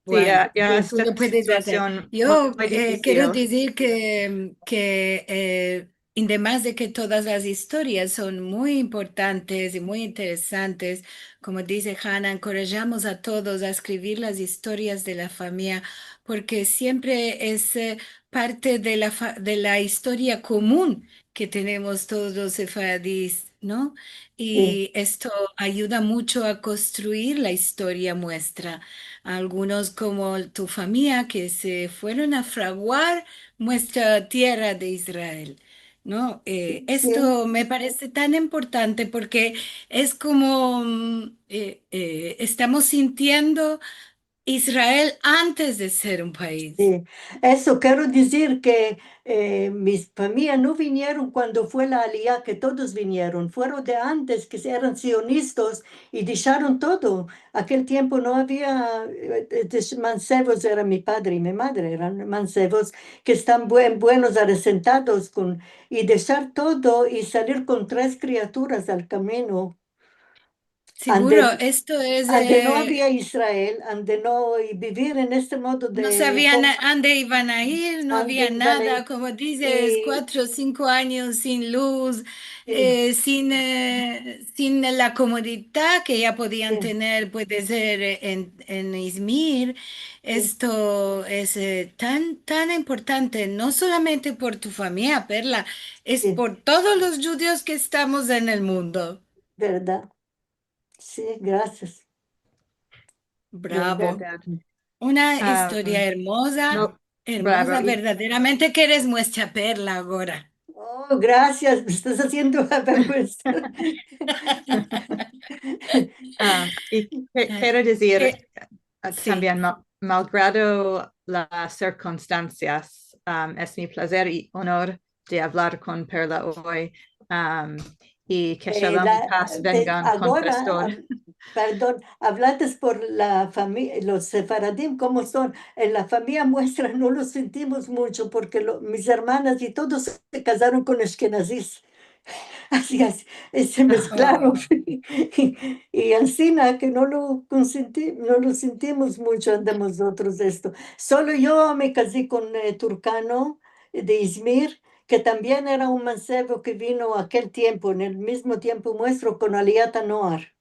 Bueno, ya, ya esta situasion muy, muy difisil. Yo, eh, kero dizir ke, ke, eh, i demas de ke todas las istorias son muy importantes i muy interesantes, komo dize Hana, enkorajamos a todos a eskrivir las istorias de la famiya, porke siempre es, eh, parte de la fa-, de la istoria komun ke tenemos todos los sefaradis, no? I esto ayuda muncho a konstruir la istoria muestra. Algunos, komo tu famiya, ke se fueron a fraguar muestra tierra de Israel, no? Eh, esto me parese tan importante porke es komo, mm, eh, eh, estamos sintiendo Israel antes de ser un pais. Si, esto kero dizir ke, eh, mis famiya no vinieron kuando fue la aliya, ke todos vinieron. Fueron de antes, ke eran sionistas i desharon todo. Akel tiempo no avia, eh, eh, des-, mansevos, era mi padre i mi madre, eran mansevos, ke estan buen-, buenos, aresentados kon, i deshar todo i salir kon tres kriaturas al kamino. Seguro, esto es, ande no avia Israel, ande no, i bivir en este modo de... No savian ande ivan a ir, no avia nada, komo dizes, kuatro o sinko anyos sin luz, eh, sin, eh, sin la komodidad ke ya podian tener, puede ser, eh, en, en Izmir. Esto es, eh, tan, tan importante, no solamente por tu famiya, Perla, es por todos los djudios ke estamos en el mundo. Verdad. Si, grasias. Bravo. Una istoria ermoza, ermoza, verdaderamente ke eres muestra Perla agora. O, grasias, me estas aziendo una verguensa. I ke-, kero dizir, eh, tambien, ma-, malgrado las sirkunstansias, am, es mi plazer i onor de avlar kon Perla oy, am, i ke shalom i pas vengan kon Pastor. Pardon, avlates por la fami-, los sefaradim, komo son. En la famiya muestra no los sintimos muncho porke lo, mis ermanas i todos se kazaron kon ashkenazis. Asi es, se mezklaron. I ansina ke no lo konsinti-, no lo sintimos muncho ande mozotros esto. Solo yo me kazi kon, eh, turkano de Izmir, ke tambien era un mansevo ke vino akel tiempo, en el mizmo tiempo muestro, kon Aliyat Anoar.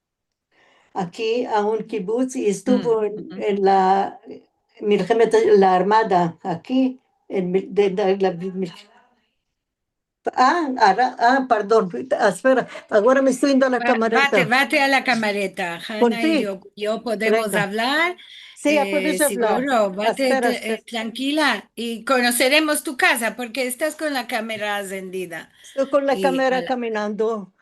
Aki a un kibutz i estuvo en, en la milhemet, la armada, aki, en mil-, de, de la mil-, ah, ara-, ah, pardon, espera, agora me esto yendo a la kamareta. Vate, vate a la kamareta, Hana i yo, yo podemos avlar. Si, ya puedes avlar. Seguro, vate, eh, trankila i konoseremos tu kaza porke estas kon la kamera ensendida. Esto kon la kamera la- kaminando.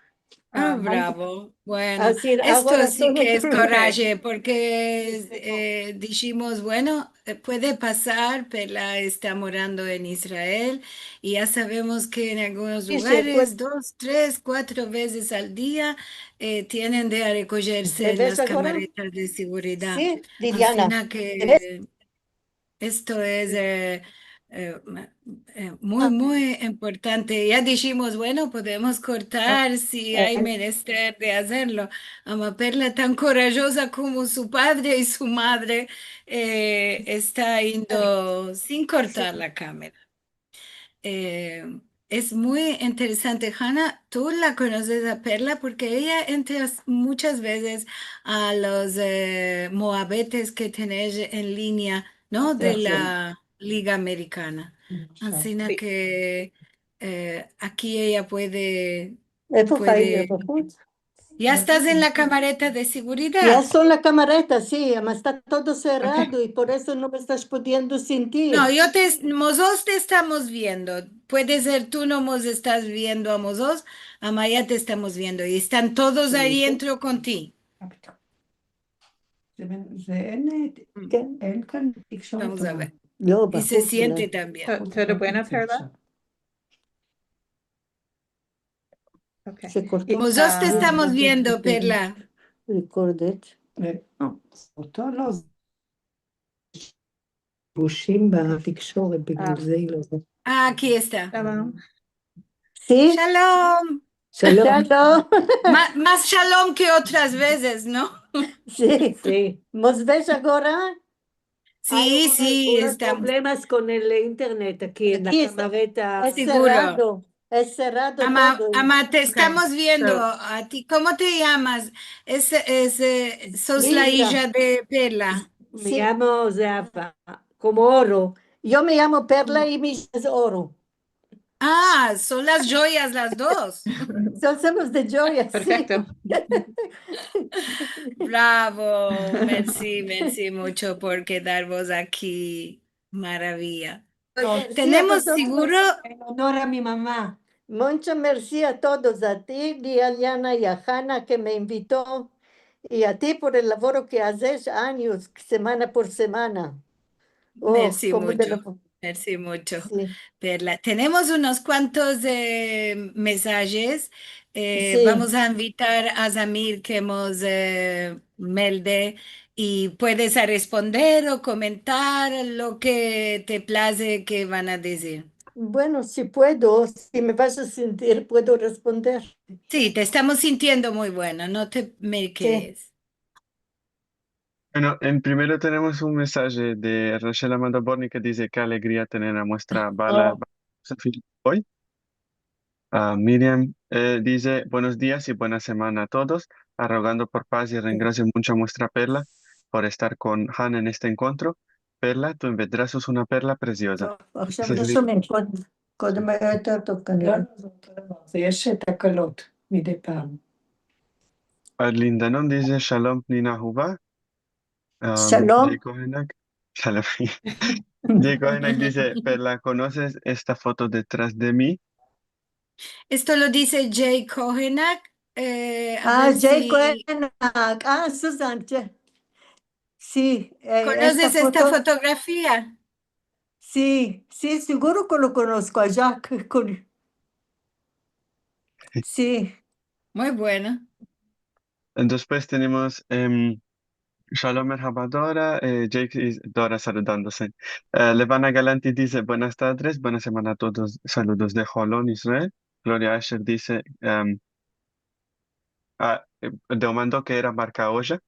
Ah, bravo. Bueno, esto si ke es koraje, porke, eh, dishimos, bueno, eh, puede pasar, Perla esta morando en Israel, i ya savemos ke en algunos lugares dos, tres, kuatro vezes al dia, eh, tienen de rekojerse en las kamaretas de sigurida. Ansina ke esto es, eh, eh, ma-, eh, muy, muy importante. Ya dishimos, bueno, podemos kortar si ay menester de azerlo. Ama Perla, tan korajoza komo su padre i su madre, eh, esta indo sin kortar la kamera. Eh, es muy interesante. Hana, tu la konoses a Perla porke eya entra muchas vezes a los, eh, muabetes ke tenesh en linea, no? De la Liga Amerikana. Ansina ke, eh, aki eya puede, puede Ya estas en la kamareta de sigurida? Ya esto en la kamareta, si, ama esta todo serado i por esto no me estas pudiendo sintir. No, yo te, mozos te estamos viendo. Puede ser tu no mos estas viendo a mozos, ama ya te estamos viendo. I estan todos ayi dentro kon ti. Vamos a ver. I se siente tambien. Todo bueno, Perla? Mozos te estamos viendo, Perla. Recorded. Oto lo... Ah, aki esta. Si? Shalom. Shalom. Ma-, mas shalom ke otras vezes, no? Si. Mos ves agora? Si, si, estamos. Ay, unos problemas kon el internet aki en la kamareta. Es serado, es serado todo. Ama, te estamos viendo a ti. Komo te yamas? Es, es, eh, sos la ija de Perla. Me yamo Zehava, komo oro. Yo me yamo Perla i mi ija es oro. Ah, son las djoyas las dos. Somos de djoyas, si. Perfekto. Bravo, mersi, mersi muncho por kedarvos aki. Maraviya. Tenemos siguro... En onor a mi mama. Muncho mersi a todos, a ti, Diana i a Hana ke me invito, i a ti por el lavoro ke azes anyos, semana por semana. Mersi muncho. Mersi muncho, Perla. Tenemos unos kuantos, eh, mesajes. Eh, vamos a invitar a Zamir ke mos, eh, melde i puedes a responder o komentar lo ke te plaze ke van a dizir. Bueno, si puedo, si me vas a sentir, puedo responder. Si, te estamos sintiendo muy bueno, no te me keres. Bueno, en primero tenemos un mesaje de Rachel Amado Borni ke dize: "Ke alegria tener a muestra Bala oy." Ah, Miriam, eh, dize: "Buenos dias i buena semana a todos, arogando por paz i rengrasio muncho a muestra Perla por estar kon Hana en este enkontro. Perla, tu en verdad sos una perla presioza." Kodem aya otra tokada. Yesh takalot midi pam. Arlinda Nun dize: "Shalom, Pnina ahuva." Am, shalom. Jay Kohenak. Shalom. Jay Kohenak dize: "Perla, konoses esta foto detras de mi?" Esto lo dize Jay Kohenak, eh, a ver si... Ah, Jay Kohenak. Ah, Susan, Jay. Si, eh, konoses esta fotografia? Si, si, siguro ke lo konosko, a Jack, kon... Si. Muy bueno. Despues tenemos, em, Shalom, merhaba Dora, eh, Jake i Dora saludandose. Eh, Levana Galanti dize: "Buenas tardes, buena semana a todos, saludos de Holon, Israel." Gloria Asher dize, em, ah, eh, demando ke era marka oja,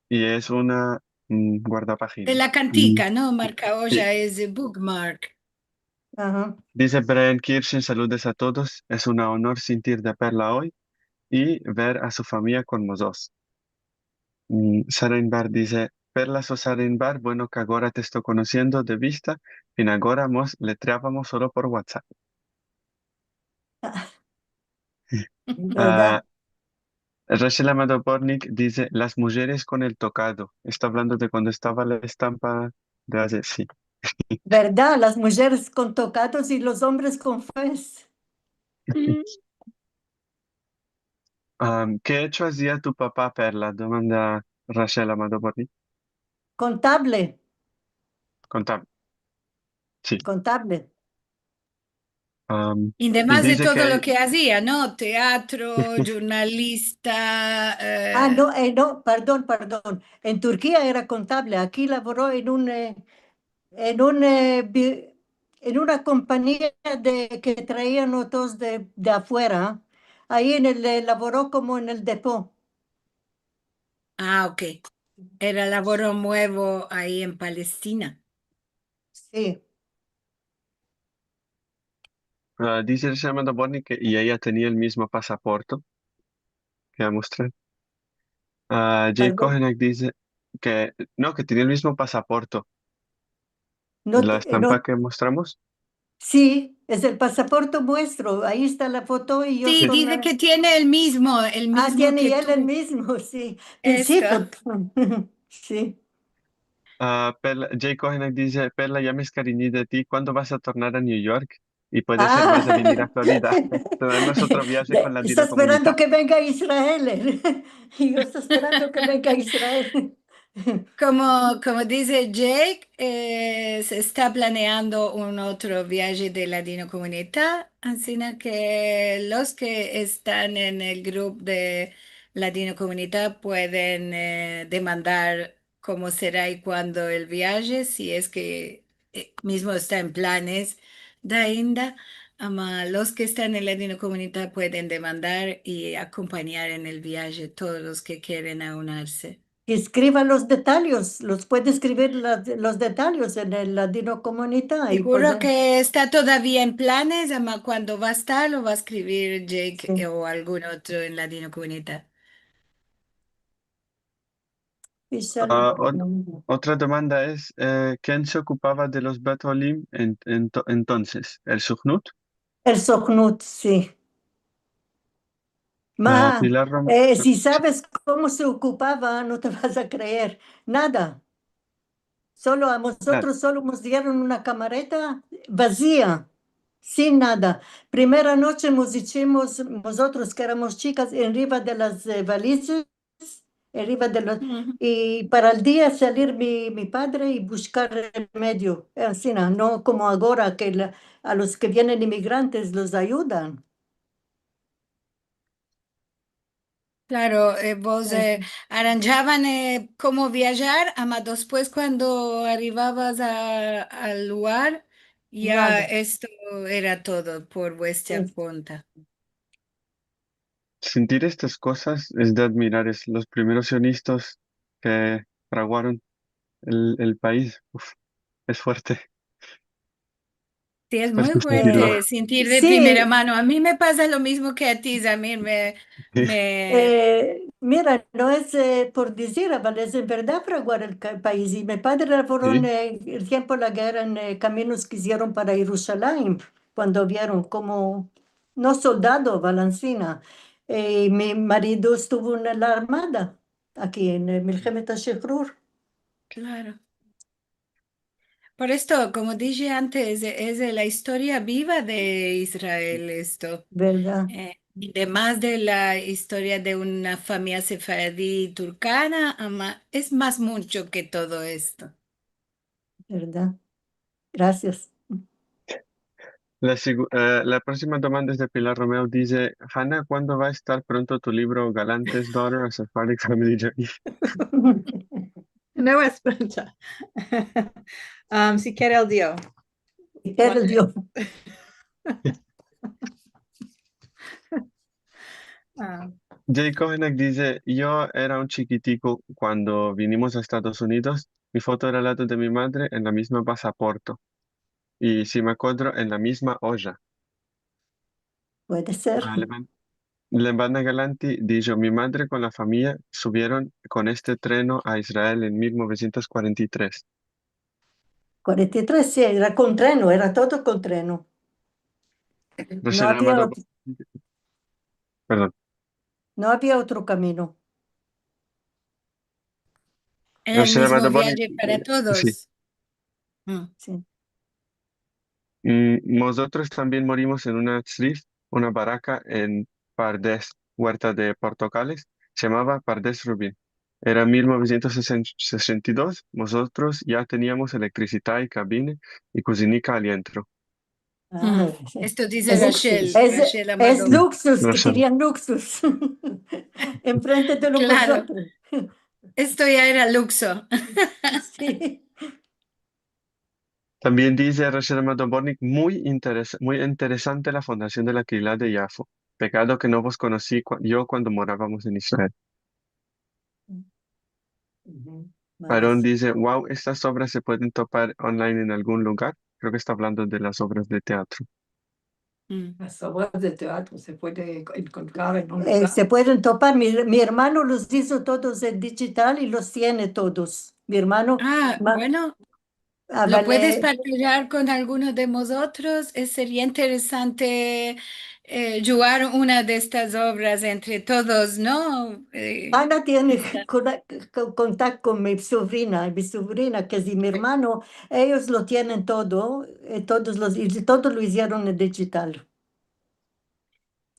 i es una, mm, guardapajina. De la kantika, no? Marka oja es, eh, bookmark. Aha. Dize Brian Kirschen: "Saludos a todos. Es una onor sintir de Perla oy i ver a su famiya kon mozos." Mm, Sara Inbar dize: "Perla, sos Sara Inbar, bueno ke agora te esto konosiendo de vista, fin agora mos letreavamos solo por WhatsApp." Ah, Rachel Amado Bornik dize: "Las mujeres kon el tokado." Esta avlando de kuando estava la estampa de aze, si. Verdad, las mujeres kon tokados i los ombres kon fes. Am, ke echo azia tu papa, Perla? Demanda Rachel Amado Borni. Kontable. Kontable. Si. Kontable. Am, i demas de todo lo ke azia, no? Teatro, jurnalista, eh. A, no, e, no, pardon, pardon. En Turkia era kontable. Aki lavoro en un, e, en un, e, bi-, en una kompania de, ke traian otos de, de afuera. Ayi en el, e, lavoro komo en el depo. A, ok. Era lavoro muevo ayi en Palestina. Si. A, dize Rachel Amado Borni ke i eya tenia el mizmo pasaporto ke a mostrar. A, Jay Kohenak dize ke, no, ke tenia el mizmo pasaporto. La estampa ke mostramos. Si, es el pasaporto muestro. Ayi esta la foto i yo... Si, dize ke tiene el mizmo, el mizmo ke tu. A, tiene el mizmo, si. Esto. Si. A, Perla, Jay Kohenak dize, Perla, ya me eskarinyi de ti. Kuando vas a tornar a New York? I puede ser vas a venir a Florida. Tenemos otro viaje kon Ladinokomunita. Esta esperando ke venga a Israel. Yo esta esperando ke venga a Israel. Komo, komo dize Jake, e, se esta planeando un otro viaje de Ladinokomunita, ansina ke los ke estan en el grupo de Ladinokomunita pueden, e, demandar komo sera i kuando el viaje, si es ke, e, mizmo esta en planes de ainda, ama los ke estan en Ladinokomunita pueden demandar i akompanyar en el viaje, todos los ke keren aunarse. Eskriva los detalyes, los puede eskrivir la, los detalyes en el Ladinokomunita. Siguro ke esta todavia en planes, ama kuando va a estar, lo va a eskrivir Jake, si, e, o algun otro en Ladinokomunita. A, ot-, otra demanda es, e, ken se okupava de los Bet Olim en, en to-, entonses? El Sukhnut? El Sukhnut, si. Ma, Pilar Rom-, e, si saves komo se okupava, no te vas a kreer nada. Solo a mozotros solo mos dieron una kamareta vazia, sin nada. Primera noche mos ichimos, mozotros ke eramos chikas, enriva de las, e, valizes, enriva de los, i para el dia salir mi, mi padre i bushkar remedio, ansina, no komo agora ke la, a los ke vienen imigrantes los ayudan. Klaro, e, vos, e, aranjavan, e, komo viajar, ama despues kuando arivavas a, al lugar, ya esto era todo por vuestra konta. Sentir estas kozas es de admirar, es los primeros sionistas ke fraguaron el, el pais. Uf, es fuerte. Si, es muy fuerte sentir de primera mano. A mi me pasa lo mizmo ke a ti, Zamir, me, me... E, mira, no es, e, por dizir, aval es en verdad fraguar el ka-, pais. I mi padre lavoro en, e, el tiempo de la gerra en, e, kaminos ke izieron para Yerushalayim, kuando vieron komo, no soldado, aval ansina. E, mi marido estuvo en la armada, aki en, e, Milhemet HaShihrur. Klaro. Por esto, komo dishe antes, es, es la istoria biva de Israel esto. Verdad. E, i demas de la istoria de una famiya sefaradi turkana, ama, es mas muncho ke todo esto. Verdad. Grasias. La segu-, e, la proksima demanda es de Pilar Romeo. Dize, Hana, kuando va a estar pronto tu livro Galantes Daughter, A Sephardic Family Journey? No es pronto. Am, si kere el Dio. Si kere el Dio. A. Jay Kohenak dize, yo era un chikitiko kuando vinimos a Estados Unidos. Mi foto era al lado de mi madre en la mizma pasaporto. I si me akodro, en la mizma oja. Puede ser. A, Levan-, Levana Galanti disho, mi madre kon la famiya suvieron kon este treno a Israel en mil novesientos kuarenta i tres. Kuarenta i tres, si, era kon treno, era todo kon treno. No avia otro, pardon. No avia otro kamino. Era el mizmo viaje para todos. Si. Mm. Si. Mm, mozotros tambien morimos en una tzrif, una baraka en Pardes. uerta de portokales, se yamava Pardes Rubin. Era mil novesientos sesenta i dos, mozotros ya teniamos elektrisidad i kabine i kuzinika alientro. Ah, esto dize Rachel, Rachel Amador. Es luksus, ke kerian luksus. Enfrente de lo mozotros. Esto ya era lukso. Si. Tambien dize Rachel Amador Bortnick, muy interes-, muy interesante la fundasion de la Kehila de Yafo. Pekado ke no vos konosi kua-, yo kuando moravamos en Israel. Aron dize, wow, estas ovras se pueden topar online en algun lugar. Kreo ke esta avlando de las ovras de teatro. Las ovras de teatro se puede enkontrar en un lugar. Eh, se pueden topar. Mi, mi ermano los izo todos en dijital i los tiene todos. Mi ermano. Ah, bueno. Lo puedes partajar kon alguno de mozotros? Eh, seria interesante, eh, djugar una de estas ovras entre todos, no? Eh, Ana tiene kontakto kon mi sovrina, mi sovrina, ke es de mi ermano, eyos lo tienen todo, eh, todos los, i todo lo izieron en dijital.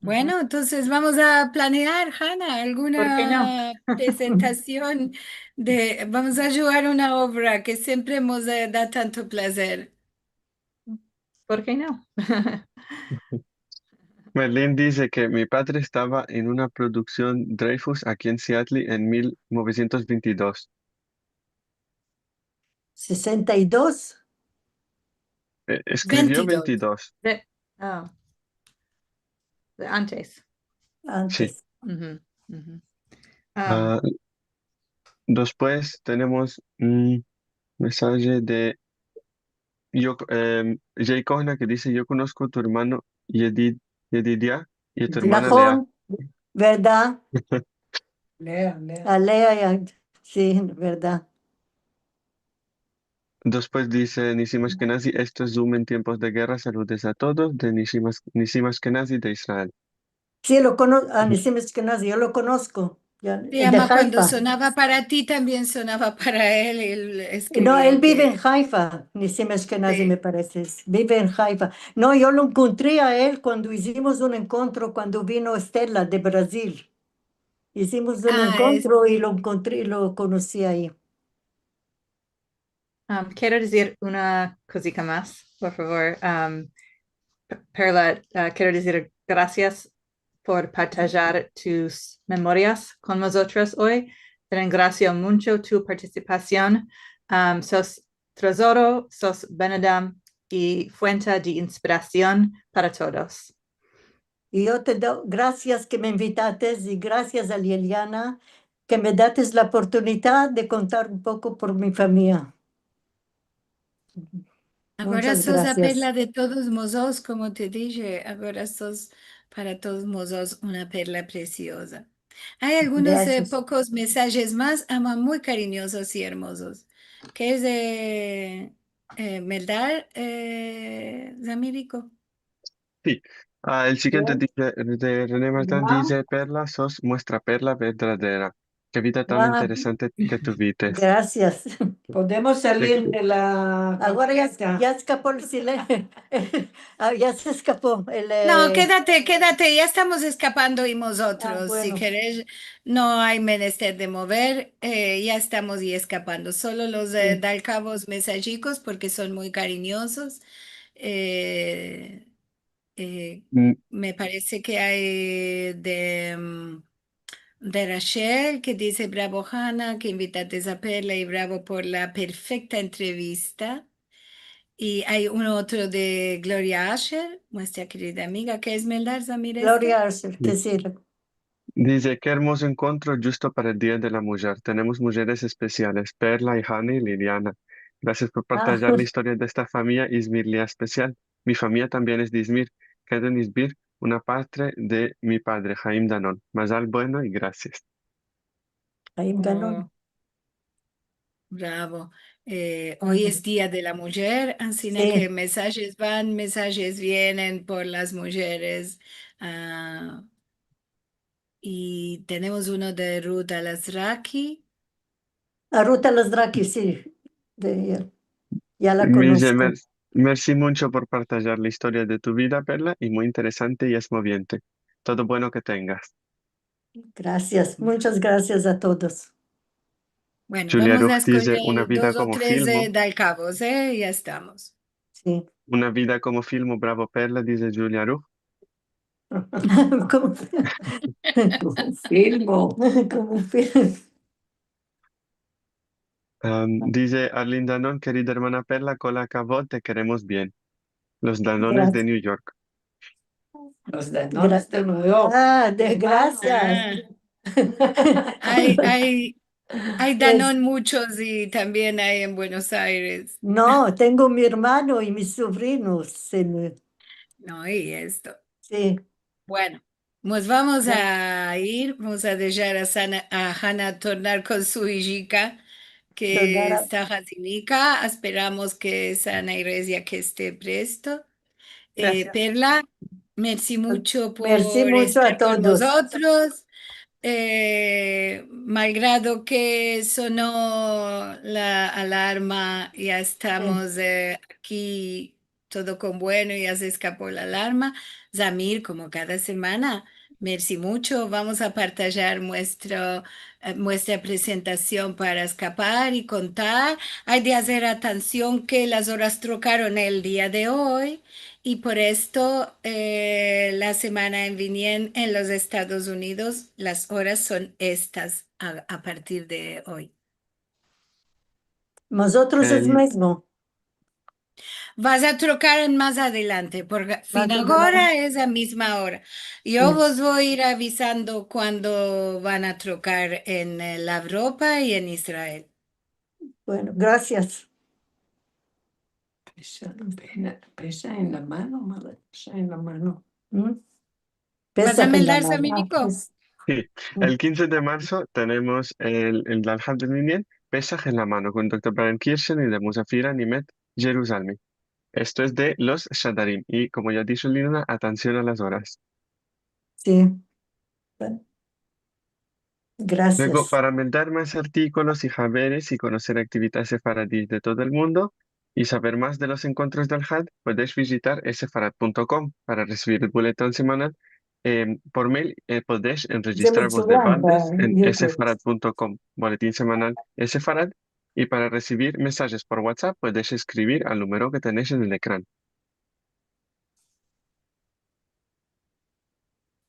Bueno, entonces vamos a planear, Hana, alguna prezentasion de, vamos a djugar una ovra ke siempre mos, eh, da tanto plazer. Por ke no? Merlin dize ke mi padre estava en una produksion Dreyfus aki en Seattle en mil novesientos vente i dos. Sesenta i dos. Eh, eskrivio vente i dos. De, ah, de antes. Antes. Ah, despues tenemos un mesaje de yo, em, Jay Kohna ke dize, yo konosko tu ermano Yedi-, Yedidia i tu ermana Lea. Verdad. Lea, Lea. A Lea, ya, si, verdad. Despues dize Nissim Ashkenazi, esto es Zoom en tiempos de gerra, saludes a todos, de Nissim Ash-, Nissim Ashkenazi de Israel. Si, lo kono-, a Nissim Ashkenazi, yo lo konosko. Ya, de Haifa. Si, ama kuando sonava para ti, tambien sonava para el, el eskrivio. No, el bive en Haifa, Nissim Ashkenazi, me parese. Bive en Haifa. No, yo lo enkontri a el kuando izimos un enkontro, kuando vino Stella de Brazil. Izimos un enkontro i lo enkontri, lo konosi ayi. Am, kero dizir una kozika mas, por favor. Am, P-, Perla, ah, kero dizir grasias por partajar tus memorias kon mozotros oy. Te engradesio muncho tu partisipasion. Am, sos tresoro, sos ben adam i fuente de inspirasion para todos. I yo te do grasias ke me invitates i grasias a Liliana ke me dates la oportunidad de kontar un poko por mi famiya. Agora sos a perla de todos mozos, komo te dishe, agora sos para todos mozos una perla presioza. Ay algunos, eh, pokos mesajes mas, ama muy karinyozos i ermozos. Ke es de, eh, Meldar, eh, Zamiriko? Si. Ah, el siguiente dize, de René Martin dize, Perla, sos muestra perla verdadera. Ke vida tan interesante ke tuvites. Grasias. Podemos salir de la... Agora ya, ya eskapo el silen-, ah, ya se eskapo el, eh... No, kedate, kedate, ya estamos eskapando i mozotros, si keres, no ay menester de mover, eh, ya estamos i eskapando. Solo los, eh, dalkavos mesajikos porke son muy karinyozos. Eh, Eh, me parese ke ay de, mm, de Rachel, ke dize, bravo, Hana, ke invitates a Perla, i bravo por la perfekta entrevista. I ay un otro de Gloria Asher, muestra kerida amiga, ke es Meldar Zamiriko. Gloria Asher, ke si. Dize, ke ermozo enkontro djusto para el Dia de la Mujer. Tenemos mujeres espesiales, Perla i Hana i Liliana. Grasias por partajar la istoria de esta famiya izmirlia espesial. Mi famiya tambien es de Izmir. Kedo en Izmir una parte de mi padre, Haim Danon. Mazal bueno i grasias. Haim Danon. Bravo. Eh, oy es Dia de la Mujer, ansina ke mesajes van, mesajes vienen por las mujeres. Ah, i tenemos uno de Ruth Alazraki. A Ruth Alazraki, si. De, ya, ya la konosko. Dize, mer-, mersi muncho por partajar la istoria de tu vida, Perla, i muy interesante i esmoviente. Todo bueno ke tengas. Grasias, munchas grasias a todos. Bueno, Djulia Ruch dize, "Una vida komo filmo." Dos o tres, eh, dalkavos, eh, ya estamos. Si. "Una vida komo filmo, bravo Perla", dize Djulia Ruch. Komo filmo. Komo filmo. Am, dize Arlene Danon, "Kerida ermana Perla, kol akavod, te keremos bien. Los Danones de New York." Los Danones de New York. Ah, de grasias. Ah. Ay, ay, ay Danon munchos i tambien ay en Buenos Ayres. No, tengo mi ermano i mis sovrinos en... No, i esto. Si. Bueno, mos vamos a ir, vamos a deshar a Sana, a Hana tornar kon su ijika, ke esta hazinika. Esperamos ke sana i rezia ke este presto. Eh, Perla, mersi muncho por estar kon mozotros. Eh, malgrado ke sono la alarma, ya estamos, eh, aki todo kon bueno, ya se eskapo la alarma. Zamir, komo kada semana, mersi muncho. Vamos a partajar muestro, eh, muestra prezentasion para eskapar i kontar. Ay de azer atansion ke las oras trokaron el dia de oy i por esto, eh, la semana en vinien en los Estados Unidos las oras son estas a, a partir de oy. Mozotros es mizmo. Vas a trokar en mas adelante, porke fin agora es a mizma ora. Yo vos vo ir avisando kuando van a trokar en, eh, la Evropa i en Israel. Bueno, grasias. Pesa, pesa, pesa en la mano, madre, pesa en la mano. Vas a meldar, Saminiko? Si, el kinze de marso tenemos el, el Dalhad de Minyan, Pesah en la mano, kon doktor Brian Kirsten i de Musafira Nimet Yeruzalmi. Esto es de los Shadarim. I komo ya disho Lina, atansion a las oras. Si. Bueno. Grasias. Luego, para meldar mas artikolos i haberes i konoser aktividades sefaradi de todo el mundo i saver mas de los enkontros del Had, podesh vizitar sefarad punto kom para resivir el buletin semanal. Em, por mail, eh, podesh enrejistrarvos de baldes en sefarad punto kom, buletin semanal Sefarad, i para resivir mesajes por WhatsApp, podesh eskrivir al numero ke tenesh en el ekran.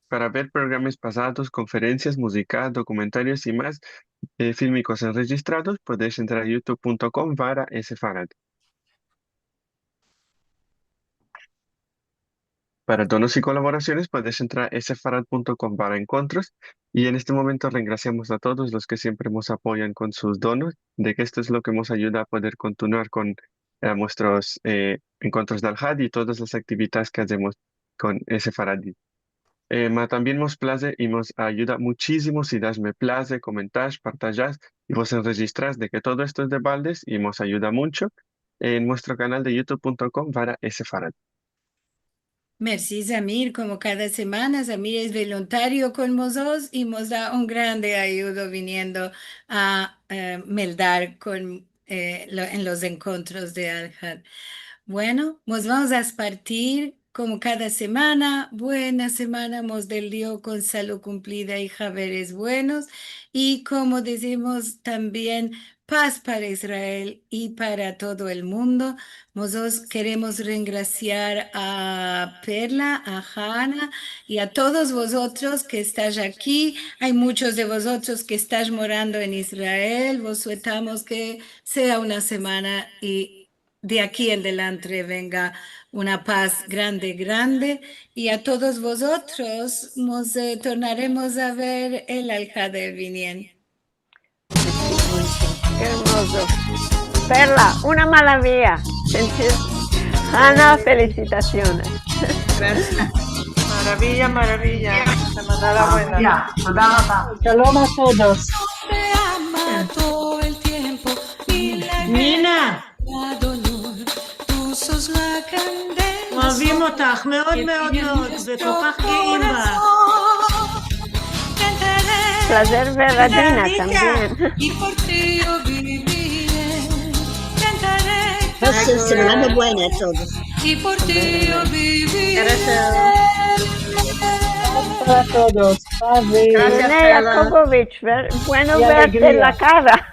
Para ver programas pasados, konferensias, muzika, dokumentarios i mas, eh, filmikos enrejistrados, podesh entrar a youtube punto kom barra sefarad. Para donos i kolaborasiones, podesh entrar sefarad punto kom barra enkontros. I en este momento rengrasiamos a todos los ke siempre mos apoyan kon sus donos, de ke esto es lo ke mos ayuda a poder kontinuar kon, eh, muestros, eh, enkontros del Had i todas las aktividades ke azemos kon sefaradi. Eh, ma tambien mos plaze i mos ayuda muchizimo si dash me plaze, komentash, partajash i vos enrejistrash de ke todo esto es de baldes i mos ayuda muncho en muestro kanal de youtube punto kom barra sefarad. Mersi, Zamir. Komo kada semana, Zamir es voluntario kon mozotros i mos da un grande ayudo viniendo a, eh, meldar kon, eh, lo, en los enkontros de Alhad. Bueno, mos vamos a despedir komo kada semana. Buena semana mos delio kon salud kumplida i haberes buenos. I komo dizimos tambien, paz para Israel i para todo el mundo. Mozotros keremos rengrasiar a Perla, a Hana i a todos vozotros ke estash aki. Ay munchos de vozotros ke estash morando en Israel. Vos suetamos ke sea una semana i de aki en delantre venga una paz grande, grande. I a todos vozotros mos, eh, tornaremos a ver el Alhad vinien. Ke ermozo. Perla, una maravia. Hana, felisitasiones. Grasias. Maravia, maravia. Semana buena. Maravia. Toda raba. Shalom a todos. Te ama todo el tiempo. Nina. אוהבים אותך מאוד מאוד מאוד, וכל כך גאים בך. פלאזער ווער א דינער טאמבלען. Gracias, semana buena a todos. Gracias. Para todos. Bye. Gracias, Stella. Yakovovich, bueno verte la kara.